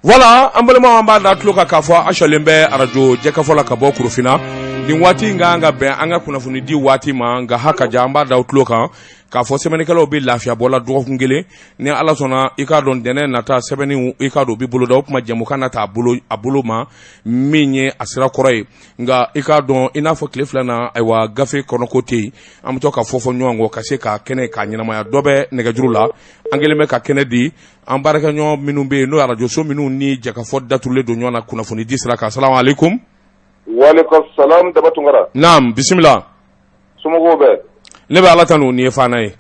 Voilà, an balimaw, an b'a da tulo kan k'a fɔ a sɔlen bɛ arajo Jɛkafɔ la ka bɔ Korofina. Nin waati in ka kan ka bɛn an ka kunnafoni di waati ma, nka ha ka ja, an b'a da tulo kan k'a fɔ sɛbɛnnikɛlaw bɛ lafiya bɔ la dɔgɔkun kelen. Ni Ala sɔnna, i k'a dɔn, ntɛnɛn nata sɛbɛnni, i k'a dɔn, u bɛ boloda. O tuma jɛmukan na ta a bolo ma min ye a sira kɔrɔ ye. Nka i k'a dɔn, i n'a fɔ tile fila na, ayiwa, gafe kɔnɔko tɛ yen, an bɛ to ka fɔ fɔ ɲɔgɔn kɔ ka se ka kɛnɛ k'a ɲɛnamaya. Dɔ bɛ nɛgɛjuru la, an kɛlen bɛ ka kɛnɛ di an baarakɛɲɔgɔn minnu bɛ yen, n'o arajoso minnu ni jɛkafɔ datugulen don ɲɔgɔn na kunnafoni di sira kan. Salamu aleykum. Waaleykum salam, Daba Tunkara. Naam, bisimila. Somɔgɔw bɛ? Ne bɛ Ala tanu. Nin ye Fana ye.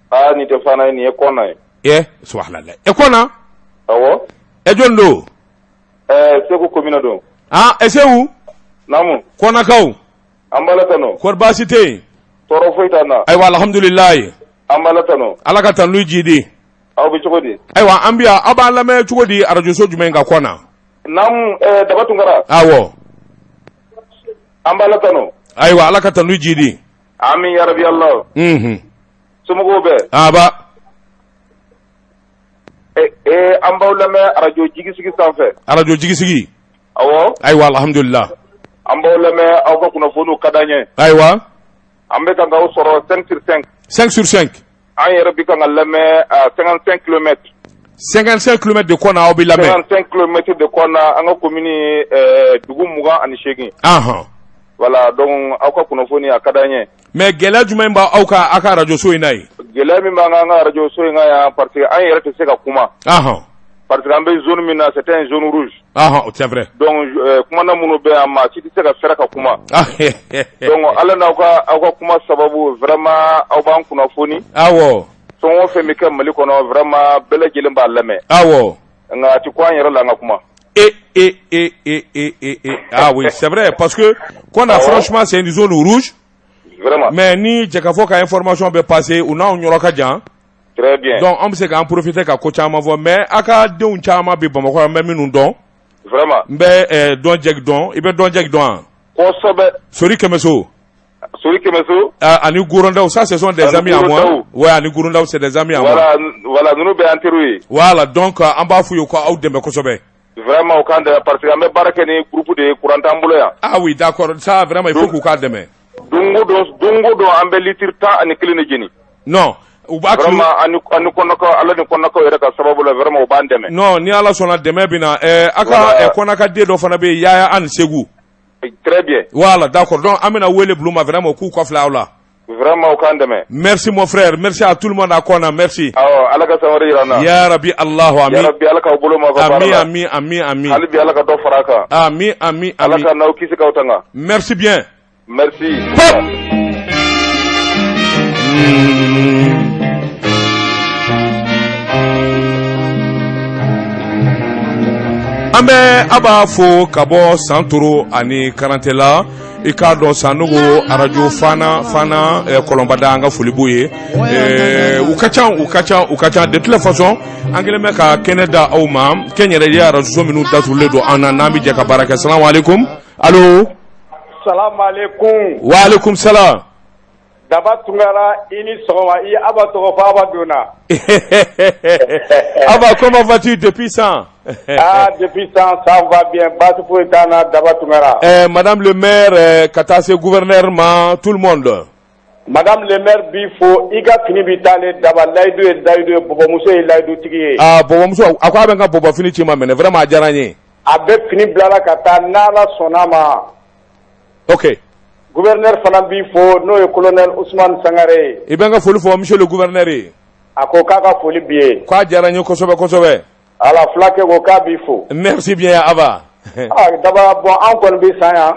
Aa, nin tɛ Fana ye, nin ye Kɔna ye. Ɛ, subhanallah, ɛ, Kɔna. Awɔ. Ɛ, jɔn don? Ɛɛ, Segu commune don. Ah, ɛ, Segu. Naamu. Kɔnakaw. An b'Ala tanu. Kɔri baasi tɛ yen? Tɔɔrɔ foyi t'an na. Ayiwa, alhamdulilayi. An b'Ala tanu. Ala ka tanu jidi. Aw bɛ cogo di? Ayiwa, an bɛ yan. Aw b'an lamɛn cogo di, arajoso jumɛn kan Kɔna? Naamu, ɛɛ, Daba Tunkara. Awɔ. An b'Ala tanu. Ayiwa, Ala ka tanu jidi. Amin yarabi Allah. Somɔgɔw bɛ? Aba. Ee, an b'aw lamɛn arajo jigisigi sanfɛ. Arajo jigisigi. Awɔ. Ayiwa, alhamdulillah. An b'aw lamɛn, aw ka kunnafoniw ka d'an ye. Ayiwa. An bɛ kan k'aw sɔrɔ 5 sur 5. 5 sur 5. An yɛrɛ bi kan ka lamɛn à 55 km. 55 km de Kɔna aw bɛ lamɛn. 55 km de Kɔna, an ka commune dugu 28. Voilà, donc aw ka kunnafoni a ka d'an ye. Mais gɛlɛya jumɛn b'aw ka aw ka arajoso in na yen? Gɛlɛya min b'an ka arajoso in kan yan, parce que an yɛrɛ tɛ se ka kuma. Parce que an bɛ zone min na, c'est un zone rouge. C'est vrai. Donc kumana minnu bɛ yan, maa si tɛ se ka fɛrɛ ka kuma. Donc Ala n'aw ka aw ka kuma sababu, vraiment aw b'an kunnafoni. Fɛn o fɛn bɛ kɛ Mali kɔnɔ, vraiment bɛɛ lajɛlen b'a lamɛn. Nka a tɛ ko an yɛrɛ la an ka kuma. Et, et, et, et, et, et, et. Ah oui, c'est vrai, parce que qu'on a franchement, c'est une zone rouge. Vraiment. Mais ni Jɛkafɔ ka information bɛ passer, u n'anw yɔrɔ ka jan. Très bien. Donc an bɛ se k'an profiter ka ko caman fɔ, mais a ka denw caman bɛ Bamakɔ yan, n bɛ minnu dɔn. Vraiment. N bɛ Dɔnjɛki dɔn, i bɛ Dɔnjɛki dɔn wa? Kosɛbɛ. Sori Kɛmɛso. Sori Kɛmɛso. Ani Gorondaw, ça ce sont des amis à moi. Ouais, ani Gorondaw, c'est des amis à moi. Voilà, voilà, ninnu bɛɛ y'an teriw ye. Voilà, donc an b'a f'u ye ko aw dɛmɛ kosɛbɛ. Vraiment, u k'an dɛmɛ parce que an bɛ baara kɛ ni groupe de ye, courant t'an bolo yan. Ah oui, d'accord, ça vraiment il faut k'u k'a dɛmɛ. Don o don, don o don, an bɛ litre 11 de jeni. Non, u b'a Vraiment, ani Kɔnɔkaw, Ala ni Kɔnɔkaw yɛrɛ ka sababu la, vraiment u b'an dɛmɛ. Non, ni Ala sɔnna, dɛmɛ bɛ na. A ka Kɔnaka den dɔ fana bɛ yen, Yaya ani Segu. Très bien. Voilà, d'accord. Donc an bɛna wele bila u ma, vraiment k'u kɔfilɛ aw la. Vraiment, u k'an dɛmɛ. Merci mon frère, merci à tout le monde à Kɔna, merci. Awɔ, Ala ka san wɛrɛ yira an na. Ya Rabbi, Allahu amin. Ya Rabbi, Ala k'aw bolo mɛn aw ka baara la. Ami, ami, ami. Hali bi Ala ka dɔ fara a kan. Ami, ami, ami. Ala ka n'aw kisi k'aw tanga. Merci bien. Merci. Hop. An bɛ a b'a fo ka bɔ Santoro ani Karantela, i k'a dɔn, Sanogo, arajo Fana Fana, Kɔlɔnbada, an ka foli b'u ye. U ka ca, u ka ca, u ka ca. De toute façon, an kɛlen bɛ ka kɛnɛ da aw ma, kɛnyɛrɛye arajoso minnu datugulen don an na, n'an bɛ jɛ ka baara kɛ. Salamu aleykum, allo. Salamu aleykum. Wa aleykum salam. Daba Tunkara, i ni sɔgɔma. I Aba tɔgɔ fɔ, Aba donna. Aba, comment vas-tu depuis ça? Ah, depuis ça, ça va bien. Baasi foyi t'an na, Daba Tunkara. Madame le maire, ka taa se gouverneur ma, tout le monde. Madame le maire b'i fo, i ka fini b'i taalen Daba, layidu ye layidu ye, bɔbɔmuso ye layidutigi ye. Ah, bɔbɔmuso, a ko a bɛ n ka bɔbɔfini ci ma minɛ, vraiment a diyara n ye. A bɛ fini bilala ka taa n'Ala sɔnna ma. Ok. Gouverneur fana b'i fo, n'o ye colonel Ousmane Sangare ye. I bɛ n ka foli fɔ monsieur le gouverneur ye. A ko k'a ka foli b'i ye. K'a diyara n ye kosɛbɛ kosɛbɛ. Ala fulakɛ ko k'a b'i fo. Merci bien, Aba. Ah Daba, bon an kɔni bɛ San yan.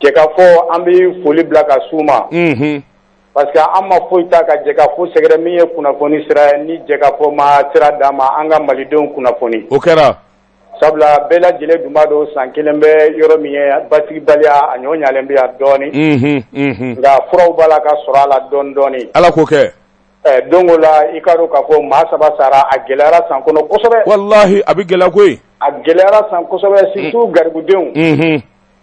Jɛkafɔ, an bɛ foli bila ka s'u ma. Parce que an ma foyi ta ka Jɛkafɔ sɛgɛrɛ min ye kunnafoni sira ye ni Jɛkafɔ ma sira d'an ma an ka malidenw kunnafoni. O kɛra. Sabula bɛɛ lajɛlen dun b'a dɔn san kelen bɛ yɔrɔ min ye basigibaliya a ɲɔ ɲalen bɛ yan dɔɔnin. Nka furaw b'a la ka sɔrɔ a la dɔɔnin dɔɔnin. Ala k'o kɛ. Ɛ don o la i k'a dɔn k'a fɔ maa saba sara a gɛlɛyara san kɔnɔ kosɛbɛ. Walahi a bɛ gɛlɛya koyi. A gɛlɛyara san kosɛbɛ surtout garibudenw.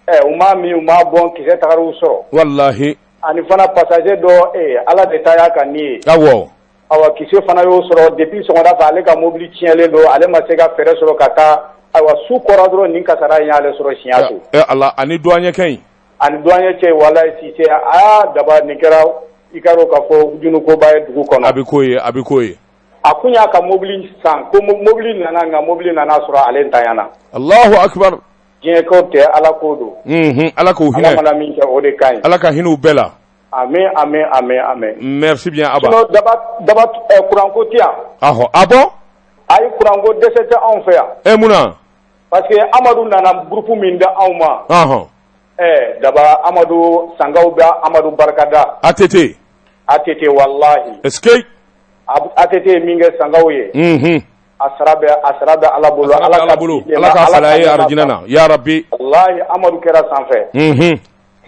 Ɛ u m'a min u m'a bɔn kisɛ taara u sɔrɔ. Walahi. Ani fana passager dɔ ee Ala de ta y'a ka ni ye. Awɔ. Awa kisɛ fana y'o sɔrɔ depuis sɔgɔmada fɛ ale ka mobili tiɲɛlen don ale ma se ka fɛɛrɛ sɔrɔ ka taa ayiwa su kora dɔrɔn nin kasara in y'ale sɔrɔ Siyaso. Ɛ Ala ani douanier kɛ in. Ani douanier cɛ walayi Sise aa Daba nin kɛra i k'a dɔn k'a fɔ junukoba ye dugu kɔnɔ. A bɛ k'o ye a bɛ k'o ye. A kun y'a ka mobili san ko mobili nana nka mobili nana sɔrɔ ale ntanyana. Alahu akibaru. Diɲɛ ko tɛ Ala ko don. Unhun Ala k'u hinɛ. Ala mana min kɛ o de ka ɲi. Ala ka hinɛ u bɛɛ la. Amin amin amin amin. Merci bien Aba. Sinon Daba Daba courant ko tɛ yan. Ahɔ ah bon. Ayi courant ko dɛsɛ tɛ anw fɛ yan. E mun na. Parce que Amadu nana groupe min di anw ma. Ɔnhɔn. Ɛɛ Daba Amadu Sankaw bɛ Amadu barikada. ATT. ATT walahi. Est ce que. ATT ye min kɛ Sankaw ye. Unhun. A sara bɛ a sara bɛ Ala bolo. A sara bɛ Ala bolo. Ala k'a sara ye arijinɛ na yarabi. Walahi Amadu kɛra sanfɛ. Unhun.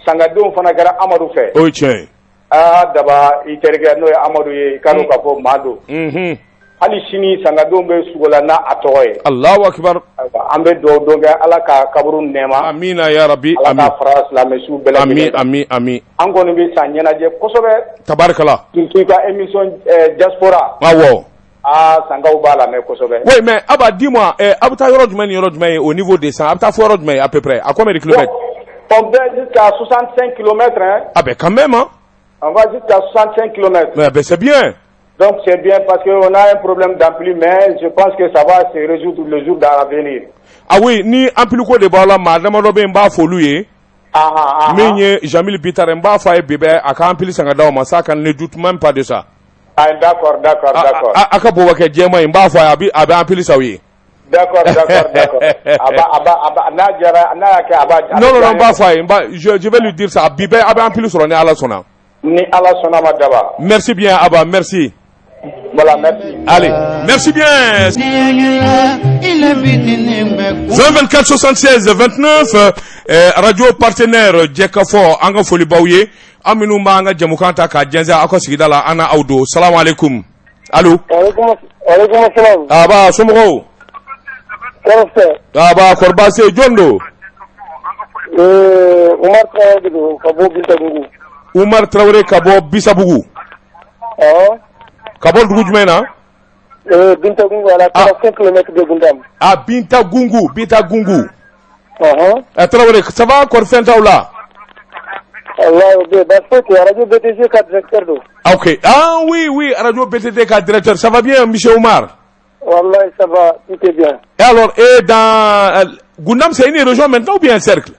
Sankadenw fana kɛra Amadu fɛ. O ye tiɲɛ ye. Aa Daba i terikɛ n'o ye Amadu ye i k'a dɔn k'a fɔ maa don. Unhun. Hali sini Sankadenw bɛ sugo la n'a a tɔgɔ ye. Alahu akibaru. Ayiwa an bɛ dugawu don kɛ Ala ka kaburu nɛɛma. Amina yarabi. Ala k'a fara silamɛ su bɛɛ lajɛlen kan. Ami ami ami. An kɔni bɛ San ɲɛnajɛ kosɛbɛ. Tabarikala. Surtout i ka émission diaspora. Awɔ. Aa Sankaw b'a lamɛn kosɛbɛ. Oui mais Aba dis-moi a bɛ taa yɔrɔ jumɛn ni yɔrɔ jumɛn ye au niveau de San a bɛ taa fo yɔrɔ jumɛn à peu près à combien de kilomètres? Bon, on va jusqu'à 65 kilomètres hein. Ah ben quand même hein. On va jusqu'à 65 kilomètres. Mais ben c'est bien. Donc c'est bien parce qu'on a un problème d'ampli mais je pense que ça va se résoudre le jour à venir. Ah oui ni ampli ko de b'aw la maa damadɔ bɛ yen n b'a fɔ olu ye. Min ye Jamil Bitare n b'a fɔ a ye bi bɛɛ a ka ampli san ka d'aw ma ça kan ne doute même pas de ça. Ah d'accord d'accord d'accord. A ka bobakɛ jɛman in n b'a fɔ a ye a bɛ ampli san aw ye. D'accord d'accord d'accord a b'a a b'a a b'a n'a diyara n'a y'a kɛ a b'a. Non non non n b'a fɔ a ye n b'a je je vais lui dire ça bi bɛɛ a bɛ ampli sɔrɔ ni Ala sɔnna. Ni Ala sɔnna ma Daba. Merci bien Aba merci. Voilà merci. Allez merci bien. 20 24 76 29 radio partenaire Jɛkafɔ an ka foli b'aw ye aw minnu b'an ka jɛmukan ta k'a jɛnsɛn aw ka sigida la an n'aw don salamu aleykum allo. Walekum salam. Aba somɔgɔw. Tɔɔrɔ tɛ. Aba kɔri baasi tɛ yen jɔn don. Umar Tarawele de don ka bɔ Bisabugu. Umar Tarawele ka bɔ Bisabugu. Awɔ. Ka bɔ dugu jumɛn na. Bintagungu à la 45 km de Gundam. Ah Bintagungu Bintagungu. Ɔhɔn. Ɛ Tarawele ça va kɔri fɛn t'aw la. Wallahi o bɛ yen baasi foyi tɛ yen radio BTG ka directeur don. Ok ah oui oui radio BTG ka directeur ça va bien monsieur Umar. Wallahi ça va tout est bien. Et alors et dans Gundam c'est une région maintenant ou bien un cercle?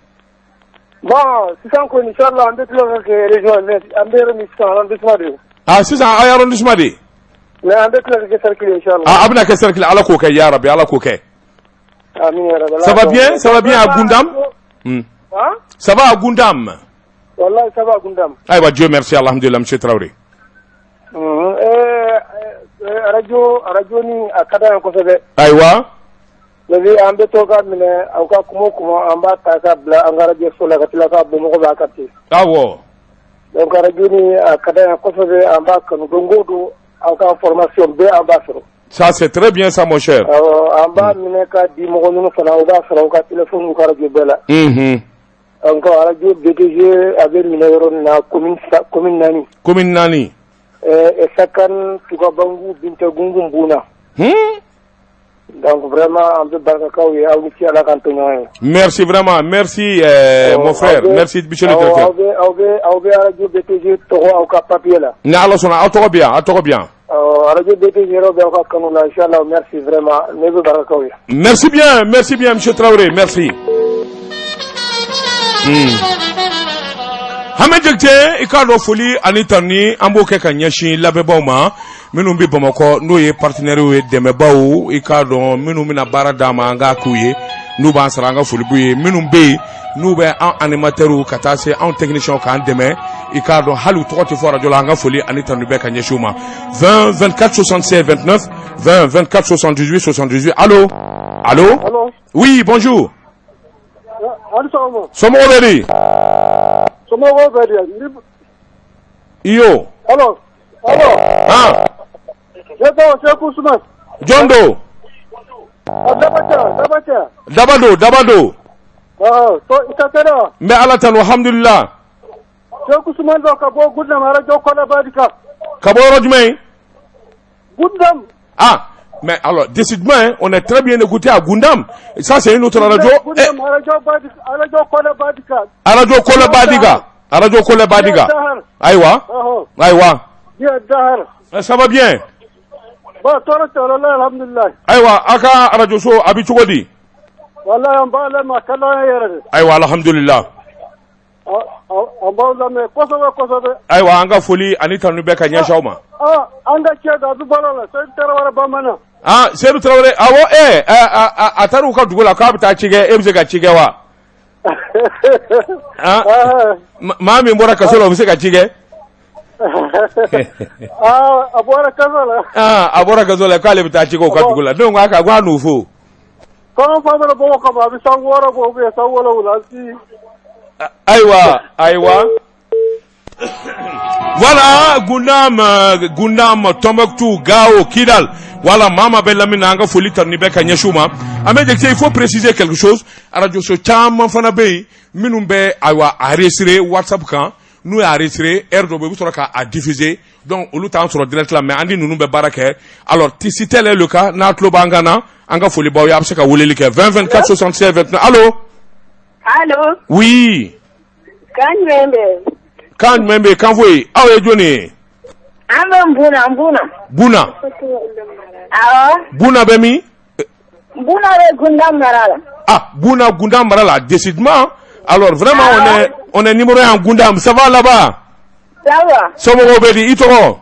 Bon sisan kɔni inchallah an bɛ tila ka kɛ région mais an bɛ yɔrɔ min sisan arrondissement de don. Ah sisan aw ye arrondissement de ye. Mais an bɛ tila ka kɛ cercle ye inchallah. Ah a bɛna kɛ cercle Ala k'o kɛ ya rabi Ala k'o kɛ. Amin ya rabi. Ça va bien ça va bien à Gundam? Hein? Ça va à Gundam? Wallahi ça va à Gundam. Ayiwa Dieu merci alhamdulillah monsieur Traoré. Radio radio ni a ka d'an ye kosɛbɛ. Ayiwa. Mais an bɛ to ka minɛ aw ka kuma o kuma an b'a ta ka bila an ka radio so la ka tila k'a bɔ mɔgɔ b'a capter. Awɔ. Donc radio ni a ka d'an ye kosɛbɛ an b'a kanu don o don aw ka information bɛɛ an b'a sɔrɔ. Ça c'est très bien ça mon cher. Awɔ an b'a minɛ ka di mɔgɔ minnu fana u b'a sɔrɔ u ka téléphone u ka radio bɛɛ la. Unhun. Donc radio BTG a bɛ minɛ yɔrɔ min na commune commune 4. Commune 4. Ɛɛ Sakan Tukabangu Bintagungu Buna. Hmm. Donc vraiment an bɛ barika k'aw ye aw ni ce Ala k'an to ɲɔgɔn ye. Merci vraiment merci mon frère merci monsieur le directeur. Aw bɛ aw bɛ aw bɛ radio BTG tɔgɔ aw ka papier la. Ni Ala sɔnna aw tɔgɔ bɛ yan aw tɔgɔ bɛ yan. Awɔ radio BTG yɛrɛ bɛ aw ka kanu la inchallah merci vraiment ne bɛ barika k'aw ye. Merci bien merci bien monsieur Traoré merci. Hame Jakite i k'a dɔn foli ani tanuni an b'o kɛ ka ɲɛsin lamɛnbaaw ma minnu bɛ Bamakɔ n'o ye partenaires ye dɛmɛbaaw i k'a dɔn minnu bɛna baara d'an ma an k'a k'u ye n'u b'an sara, an ka foli b'u ye. Minnu bɛ yen n'u bɛ an animateurs ka taa se anw techniciens k'an dɛmɛ, i k'a dɔn hali u tɔgɔ tɛ fɔ radio la, an ka foli ani tanu bɛ ka ɲɛsin u ma. 20 24 76 29, 20 24 78 78. Allo, allo? Allo? Oui, bonjour. A ni sɔgɔma. Somɔgɔw bɛ di? Somɔgɔw bɛ di? Iyo. Allo, allo? Han. Ne tɔgɔ Seku Usman. Jɔn don? Dabacɛ, Dabacɛ. Daba don, Daba don. I ka kɛnɛ wa? N bɛ Ala tanu, alhamdulillah. Seku Usman don ka bɔ Gundam, radio Kɔnɛ Badika. Ka bɔ yɔrɔ jumɛn? Gundam. Ah, mais alors, décidément, hein, on est très bien écouté à Gundam. Ça, c'est une autre radio. Gundam, radio Badika, radio Kɔnɛ Badika. Radio Kɔnɛ Badika. Radio Kɔnɛ Badika. Ayiwa. Ayiwa. Bien, Dahar. Ça va bien? Bon, tɔɔrɔ tɛ, wallahi, alhamdulillah. Ayiwa, aw ka radio so a bɛ cogo di? Wallahi, an b'a lamɛn, a ka d'an ye yɛrɛ de. Ayiwa, alhamdulillah. An b'aw lamɛn kosɛbɛ kosɛbɛ. Ayiwa, an ka foli ani tanu bɛ ka ɲɛsin aw ma. Ah, an ka cɛ dɔ a bɛ balo la, Seydou Tarawele Bamanan. Ah, Seydou Tarawele, awɔ, a taara u ka dugu la k'a bɛ taa ci kɛ, e bɛ se ka ci kɛ wa? Ah, maa min bɔra kaso la, o bɛ se ka ci kɛ? Ah, a bɔra kaso la. Ah, a bɔra kaso la k'ale bɛ taa ci kɛ u ka dugu la. Ne ko a ka n'u fo. Kɔnɔ fa mana bɔ kama, a bɛ san 6 bɔ ou bien san 7 si. Ayiwa, ayiwa. Voilà, Gundam, Gundam, Tombouctou, Gao, Kidal. Voilà, Mama bɛ lamini na, an ka foli tanu bɛ ka ɲɛsin u ma. An bɛ Jakite, il faut préciser quelque chose. Radio so caman fana bɛ yen minnu bɛ, ayiwa, enregistrer WhatsApp kan. N'u y'a enregistrer, heure dɔ bɛ yen, u bɛ sɔrɔ k'a diffuser. Donc olu t'an sɔrɔ direct la, mais an ni ninnu bɛ baara kɛ. Alors, si tel est le cas, n'a tulo b'an kan na, an ka foli b'aw ye, a bɛ se ka weleli kɛ 20 24 76 29. Allo? Allo? Oui. Kan jumɛn bɛ yen? Kan jumɛn bɛ yen? Kan foyi. Aw ye jɔnni ye? An bɛ Buna, Buna. Buna. Awɔ. Buna bɛ min? Buna bɛ Gundam mara la. Ah, Buna, Gundam mara la, décidément. Alors vraiment, on est numéro 1 en Gundam. Ça va là-bas? Ça va. Somɔgɔw bɛ di? I tɔgɔ?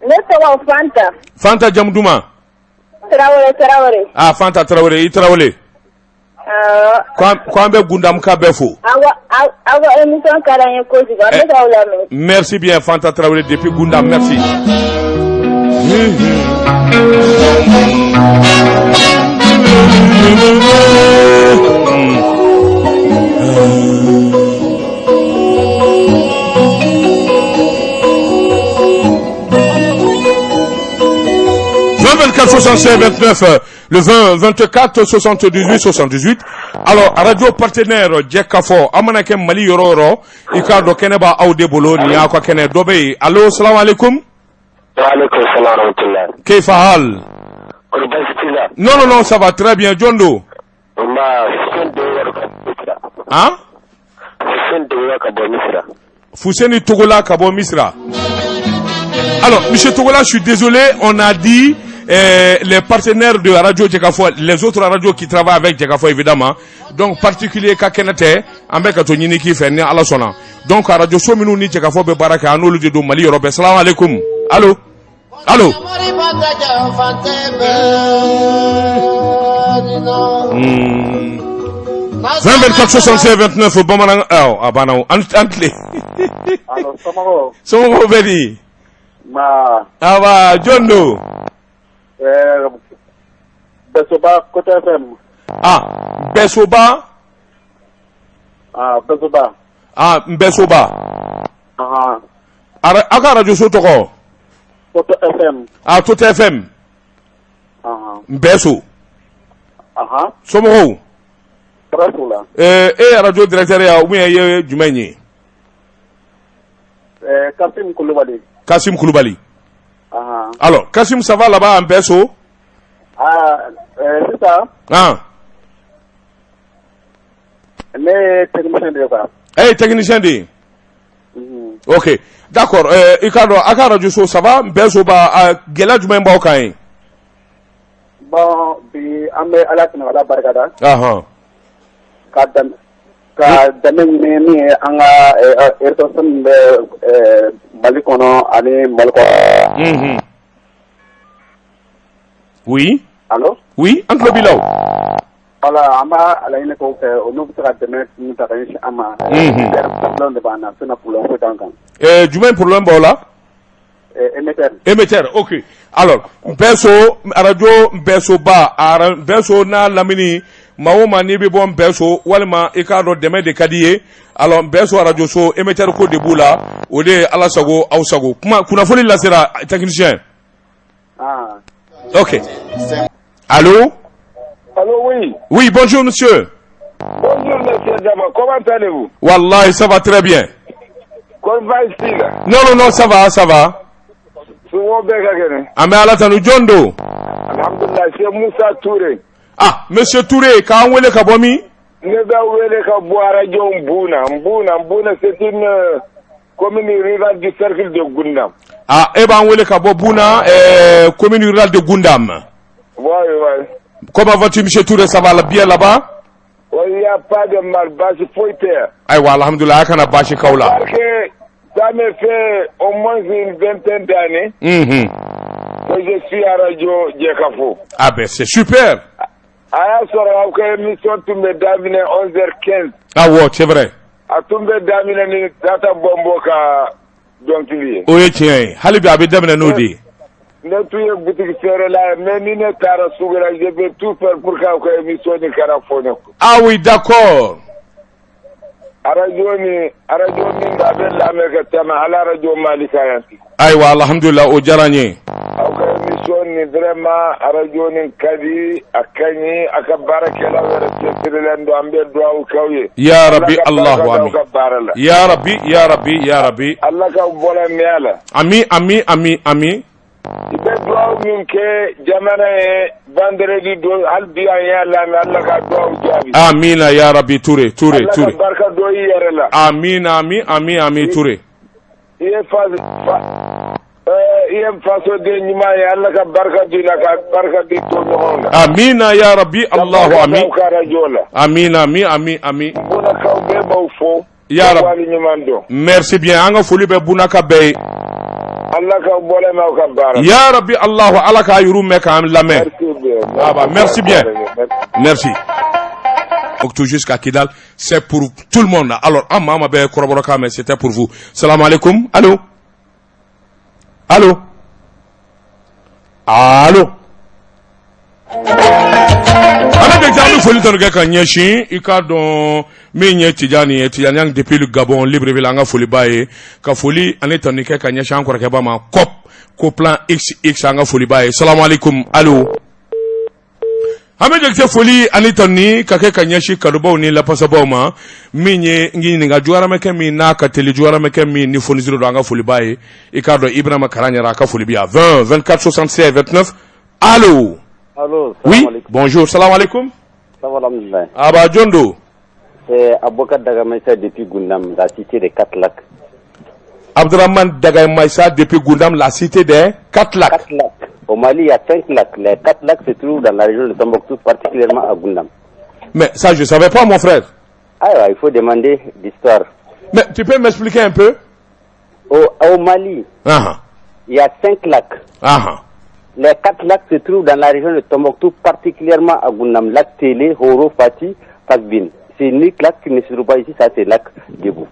Ne tɔgɔ Fanta. Fanta, jamu duman? Tarawele, Tarawele. Ah, Fanta Tarawele, i Tarawele. Awɔ. Ko an bɛ Gundam ka bɛɛ fo. Aw aw ka émission ka d'an ye kojugu, an bɛ k'aw lamɛn. Merci bien, Fanta Tarawele depuis Gundam, merci. 24 65 29, le 20 24 78 78. Alors, radio partenaire Jɛkafɔ, an mana kɛ Mali yɔrɔ o yɔrɔ, i k'a dɔn kɛnɛ b'a aw de bolo, nin y'aw ka kɛnɛ. Dɔ bɛ yen. Allo, salamu aleykum. Waaleykum salaam wa rahmatulah. Keifa hal? Kɔni baasi t'i la? Non, non, non, ça va très bien. Jɔn don? Nba, Fuseni Togola ka bɔ Misira. Han? Fuseni Togola ka bɔ Misira. Fuseni Togola ka bɔ Misira. Alors, monsieur Togola, je suis désolé, on a dit les partenaires de Radio Jekafo, les autres radios qui travaillent avec Jekafo, évidemment. Donc, particulier ka kɛnɛ tɛ, an bɛ ka to ɲini k'i fɛ ni Ala sɔnna. Donc, radio so minnu ni Jekafo bɛ baara kɛ, an n'olu de don Mali yɔrɔ bɛɛ. Salam alaikum. Allo? Allo? 20 24 76 29, bamanan, awɔ, a banna o. An tile. Allo, somɔgɔw? Somɔgɔw bɛ di? Ma. Aba, jɔn don? Bɛsoba, Côté FM. Ah, Bɛsoba? Ah, Bɛsoba. Ah, Bɛsoba. Ahan. Aw ka radio so tɔgɔ? Toto FM. Ah, Toto FM. Ahan. Bɛso. Ahan. Somɔgɔw? Tɔɔrɔ t'u la. E ye radio directeur ye ou bien e ye jumɛn ye? Kasim Kulubali. Kasim Kulubali. Ahan. Alors, Kasim, ça va là-bas en Bɛso? Ah, sisan. Ah. Ne ye technicien de ye quoi. E ye technicien de ye? Ok, d'accord. I k'a dɔn a ka radio so, ça va Bɛso ba, gɛlɛya jumɛn b'aw kan yen? Bon, bi an bɛ Ala tanu, Ala barikada. Ahan. Ka dɛmɛ ɲini min ye an ka rétention min bɛ Mali kɔnɔ ani Mali kɔnɔ. Oui. Allo? Oui, an tulo b'i la o. Voilà, an b'a laɲini k'o fɛ, olu bɛ se ka dɛmɛ min ta ka ɲɛsin an ma. Problème de b'an na, sinon problème foyi t'an kan. Jumɛn problème b'aw la? Émetteur. Émetteur, ok. Alors, Npɛso, radio Npɛsoba, Npɛso n'a lamini, maa o maa n'i bɛ bɔ Npɛso walima i k'a dɔn dɛmɛ de ka di ye, alors Npɛso radio so émetteur ko de b'u la, o de ye Ala sago aw sago. Kuma kunnafoni lasera technicien. Ah. Ok. Allô? Allô, oui. Oui, bonjour monsieur. Bonjour monsieur Daba, comment allez-vous? Wallahi, ça va très bien. Comment va-t-il? Non, non, non, ça va, ça va. Somɔgɔw bɛɛ ka kɛnɛ? An bɛ Ala tanu. Jɔn don? Alhamdulillah, c'est Moussa Touré. Ah, monsieur Touré, k'an wele ka bɔ min? Ne bɛ wele ka bɔ radio Mbuna. Mbuna, Mbuna, c'est une commune rurale du cercle de Goundam. Ah, e b'an wele ka bɔ Buna, commune rurale de Goundam. Oui. Comment vas-tu, monsieur Touré? Ça va bien là-bas? Oui, il n'y a pas de mal, baasi foyi tɛ yan. Ayiwa, alhamdulillah, a kana baasi k'aw la. Parce que ça me fait au moins une vingtaine d'années que je suis à radio Jekafo. Ah ben, c'est super. A y'a sɔrɔ aw ka émission tun bɛ daminɛ 11h15. Ah ouais, c'est vrai. A tun bɛ daminɛ ni Tata Bɔnbɔ ka dɔnkili ye. O ye tiɲɛ ye. Hali bi a bɛ daminɛ n'o de ye. Ne tun ye boutique feerela ye, mais ni ne taara sugu la, je vais tout faire pour k'aw ka émission nin kana fɔ ne kun. Ah oui, d'accord. Radio ni radio min a bɛ lamɛn ka tɛmɛ hali radio Mali kan yan. Ayiwa, alhamdulillah, o diyara n ye. Aw ka émission nin, vraiment, radio nin ka di, a ka ɲi, a ka baarakɛlaw yɛrɛ cɛsirilen don, an bɛ dugawu k'aw ye. Ya Rabbi. Ala ka Allahu barika d'aw amin. ka baara la. Ya Rabbi, ya Rabbi, ya Rabbi. Ala k'aw bɔra mɛn la. Ami, ami, ami, ami. I bɛ dugawu min kɛ jamana ye vendredi don, hali bi an y'a lamɛn, Ala ka dugawu jaabi. Amina ya Rabbi, Touré, Touré, Ala ka Touré. barika don i yɛrɛ la. Amina, ami, ami, ami, Touré. I ye fa fa i ye fasoden ɲuman ye, Ala ka barika don i la, ka barika di tɔɲɔgɔnw la. Amina ya Rabbi, Allahu Ka barika ami. d'aw ka radio la. Amina, ami, ami, ami. Bunakaw bɛɛ b'aw fo. Ya Rabbi. Waleɲuman dɔn. Merci bien. An ka foli bɛ Bunaka bɛɛ ye. Ala ka bɔlɛ n'aw ka baara. Ya Rabbi, Allahu, Ala k'a yuru mɛn k'an lamɛn. Merci bien. Ah bah, merci bien. Merci. Tout jusqu'à Kidal, c'est pour tout le monde. Alors, an maa ma bɛ kɔrɔbɔrɔkan mɛn, c'était pour vous. Salam alaikum. Allô? Allô? Allô? An bɛ an bɛ foli tanu kɛ ka ɲɛsin i k'a dɔn min ye Tijani ye, Tijani Yang depuis le Gabon, Libreville, an ka foli b'a ye, ka foli ani tanu kɛ ka ɲɛsin an kɔrɔkɛba ma, COP Coplan XX, an ka foli b'a ye. Salam alaikum. Allô? An bɛ jate foli ani tanu ka kɛ ka ɲɛsin kanubaw ni lapasabaw ma. Min ye n ɲininka jugaramɛkɛ min n'a ka teli, jugaramɛkɛ min ni fonisiri don, an ka foli b'a ye. I k'a dɔn Ibrahima Kara ɲɛra, a ka foli bi yan. 20 24 76 29. Allô? Allô? Oui. Salam alaikum. Bonjour, salam alaikum. Ça va, alhamdoulilah. Aba, jɔn don? C'est Aboubakar Dagamaïssa depuis Goundam, la cité des quatre lacs. Abdurrahman Dagamaïssa depuis Goundam, la cité des quatre lacs. Quatre lacs. Au Mali, il y a cinq lacs. Les quatre lacs se trouvent dans la région de Tombouctou, particulièrement à Goundam. Mais ça, je savais pas, mon frère. Ah ouais, il faut demander l'histoire. Mais tu peux m'expliquer un peu? Au Mali, il y a cinq lacs. Les quatre lacs se trouvent dans la région de Tombouctou, particulièrement à Goundam. Lac Télé, Horo, Fati, Fakbin. C'est unique lac qui ne se trouve pas ici, ça c'est lac Debout.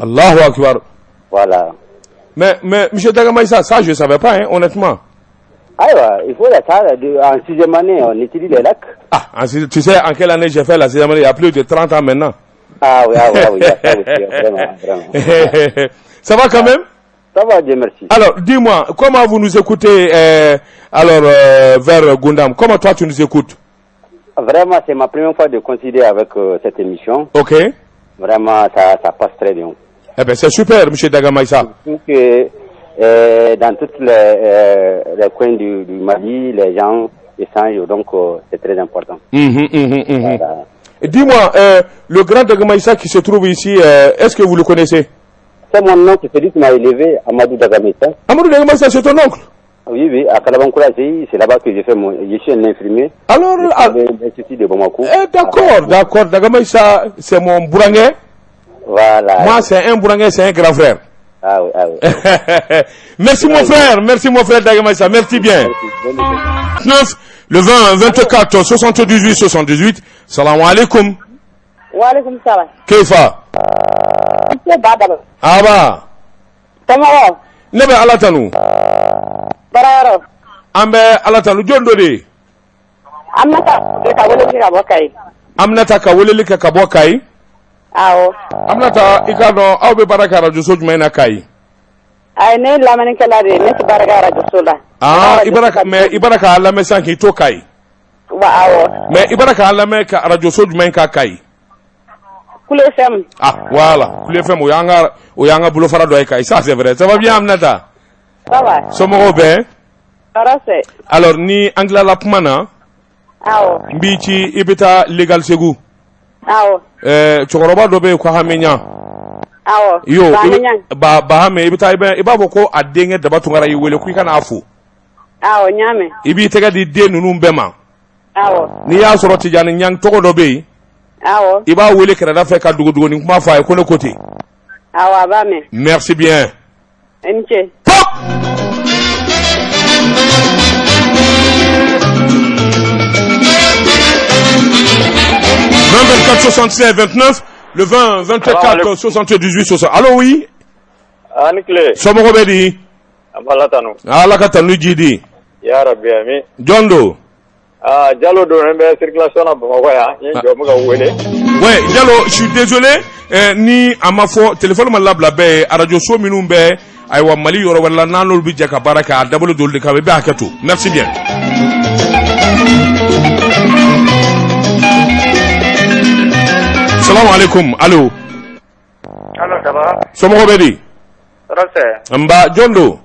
Allahu Akbar. Voilà. Mais, monsieur Dagamaïssa, ça, je ne savais pas, hein, honnêtement. Ah ouais, il faut la ça, en sixième année, on étudie les lacs. Ah, tu sais en quelle année j'ai fait la sixième année? Il y a plus de 30 ans maintenant. Ah oui, ah oui, ah oui, il y a ça aussi, vraiment, vraiment. Ça va quand même? Ça va, Dieu merci. Alors, dis-moi, comment vous nous écoutez alors vers Goundam? Comment toi tu nous écoutes? Vraiment, c'est ma première fois de coïncider avec cette émission. Ok. Vraiment, ça passe très bien. Eh ben, c'est super, monsieur Dagamaïssa. Surtout que dans tous les coins du Mali, les gens échangent, donc c'est très important. Voilà. Et dis-moi, le grand Dagamaïssa qui se trouve ici, est-ce que vous le connaissez? C'est mon oncle, c'est lui qui m'a élevé, Amadou Dagamaïssa. Amadou Dagamaïssa, c'est ton oncle? Oui, à Kalabankoura, c'est là-bas que j'ai fait mon. Je suis un infirmier. Alors, à l'Institut de Bamako. Eh, d'accord. Dagamaïssa, c'est mon bourangais. Voilà. Moi, c'est un bourangais, c'est un grand frère. Ah oui, ah oui. Merci mon frère, merci mon frère Dagamaïssa, merci bien. 9. Le 20 24 78 78. Salam alaikum. Wa alaikum salam. Keifa. Ne ba daba. Aba. Somɔgɔw. Ne bɛ Ala tanu. Baarayɔrɔ. An bɛ Ala tanu jɔn don de? Aminata ka weleli kɛ ka bɔ Kayi. Aminata ka weleli kɛ ka bɔ Kayi. Awɔ. Aminata i k'a dɔn aw bɛ baara kɛ arajoso jumɛn na Kayi? Ayi ne ye lamɛnnikɛla de ye ne tɛ baara kɛ arajoso la. Aa i bɔra mais i bɔra k'a lamɛn sisan k'i to Kayi. Wa awɔ. Mais i bɔra k'a lamɛn ka arajoso jumɛn kan Kayi? Kule FM. Ah voilà Kule FM o y'an ka o y'an ka bolofara dɔ ye Kayi ça c'est vrai ça va bien Aminata? Ça va. Somɔgɔw bɛɛ? Tɔɔrɔ tɛ. Alors ni an tilala kuma na. Awɔ. N b'i ci i bɛ taa Legal Segu. Awɔ. Ɛɛ cɛkɔrɔba dɔ bɛ yen ko Hame Ɲan. Awɔ. Yo Bahame Ɲan. Ba Bahame i bɛ taa i b'a fɔ ko a denkɛ Daba Tunkara y'i wele ko i ka n'a fo. Awɔ n y'a mɛn. I b'i tɛgɛ di den ninnu bɛɛ ma. Awɔ. N'i y'a sɔrɔ Tijani Ɲang tɔgɔ dɔ bɛ yen. Awɔ. I b'a wele kɛrɛda fɛ ka dogodogonin kuma fɔ a ye ko ne ko ten. Awɔ a b'a mɛn. Merci bien. I ni ce. Pop! 20 24 76 29 le 20 24 78 60 allo oui A ni tile. Somɔgɔw bɛ di? An b'Ala tanu. Ala ka tanu jidi. Ya Rabbi ami. Jɔn don? Aa Jalo don n bɛ circulation na Bamakɔ yan n ye n jɔ n bɛ ka wele. Ouais Jalo je suis désolé ni a ma fɔ téléphone ma labila bɛɛ ye radio so minnu bɛ ayiwa Mali yɔrɔ wɛrɛ la n'an n'olu bɛ jɛ ka baara kɛ a dabɔlen don olu de kama i bɛ hakɛ to merci bien. Salamu alaikum allo. Allo Daba. Somɔgɔw bɛ di? Tɔɔrɔ tɛ. Nba jɔn don?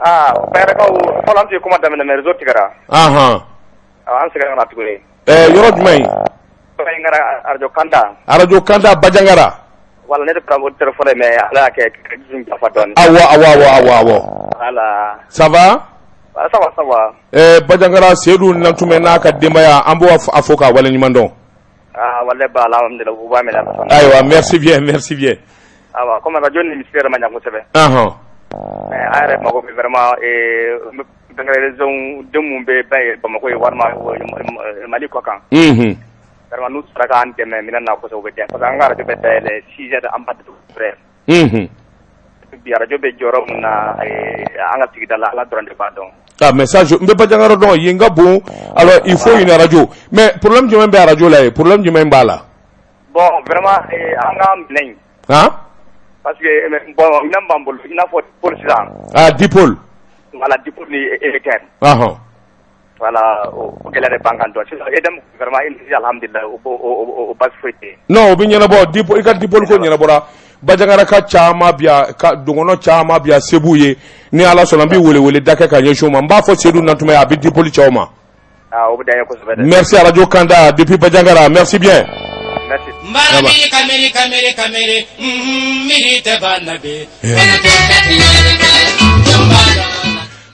Aa Bayarakaw fɔlɔ an tun ye kuma daminɛ mais réseau tigɛra. Anhan. An seginna ka na tuguni. Ɛɛ yɔrɔ jumɛn? Bajangara arajo Kanda. Arajo Kanda Bajangara. Voilà ne de tun auditeur fɔlɔ ye mais Ala y'a kɛ crédit dafa dɔɔnin. Awɔ awɔ awɔ awɔ awɔ. Voilà. Ça va? Ça va ça va. Ɛɛ Bajangara Seydou Nantumɛ n'a ka denbaya an b'o a fo k'a waleɲuman dɔn. Aa walahi ba alhamdulillah u b'a mɛn Ayiwa merci bien merci bien. Awa comme radio ni misiri yɛrɛ ma jan kosɛbɛ. Anhan. Mais an yɛrɛ mago bɛ vraiment Bajangara région den mun bɛ ba ye Bamakɔ ye walima Mali kɔ kan. Unhun. Vraiment n'u sera k'an dɛmɛ minɛn na kosɛbɛ o bɛ diya parce que an ka radio bɛ dayɛlɛ 6 heures an b'a datugu 4 heures. Unhun. Bi radio bɛ jɔyɔrɔ mun na an ka sigida la Ala dɔrɔn de b'a dɔn. Ah mais ça je n bɛ Bajangara dɔn yen ka bon alors il faut une radio mais problème jumɛn bɛ radio la yen problème jumɛn b'a la. Bon vraiment an ka minɛn in. Han. Parce que bon minɛn b'an bolo i n'a fɔ dipôle sisan. Ah dipôle. Voilà dipôle ni émetteur. Ɔhɔn. Voilà o gɛlɛya de b'an kan dɔɔnin sisan EDM vraiment alhamdulilayi o basi foyi tɛ yen. Non o bɛ ɲɛnabɔ i ka dipôle ko ɲɛnabɔra Bajangara ka caman bi yan ka dɔgɔnɔ caman bi yan se b'u ye ni Ala sɔnna n bɛ welewele da kɛ ka ɲɛsin u ma n b'a fɔ Seydou Nantumɛ ye a bɛ dipôle ci aw ma. Ah o bɛ diya n ye kosɛbɛ dɛ. Merci radio Kanda depuis Bajangara merci bien. Merci. N miiri ka miiri ka miiri ka miiri miiri tɛ ban na bi.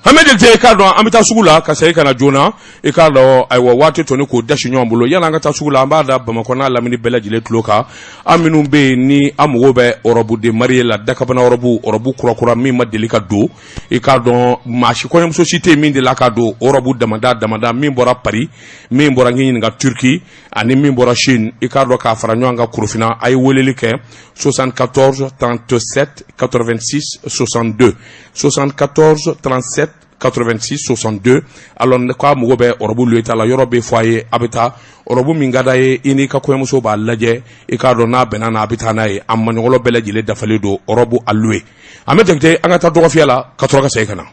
Hamɛ Jakite i k'a dɔn an bɛ taa sugu la ka segin ka na joona i k'a dɔn ayiwa waati tɔni k'o dasi ɲɔgɔn bolo yanni an ka taa sugu la an b'a da Bamakɔ n'a lamini bɛɛ lajɛlen tulo kan an minnu bɛ yen ni an mago bɛ robe de mariée la dakabana robe robe kurakura min ma deli ka don i k'a dɔn maa si kɔɲɔmuso si tɛ yen min delila ka don o robe damada damada min bɔra Paris min bɔra n k'i ɲininka Turquie ani min bɔra Chine i k'a dɔn k'a fara ɲɔgɔn kan Korofina a ye weleli kɛ 74 37 86 62 74 37 86 62 alors k'a mago bɛ robe louer ta la yɔrɔ bɛ fɔ a ye a bɛ taa robe min ka d'a ye i n'i ka kɔɲɔmuso b'a lajɛ i k'a dɔn n'a bɛnna n'a bɛ taa n'a ye a maɲɔgɔlɔ bɛɛ lajɛlen dafalen don robe à louer Hamɛ Jakite an ka taa dɔgɔfiyɛ la ka sɔrɔ ka segin ka na.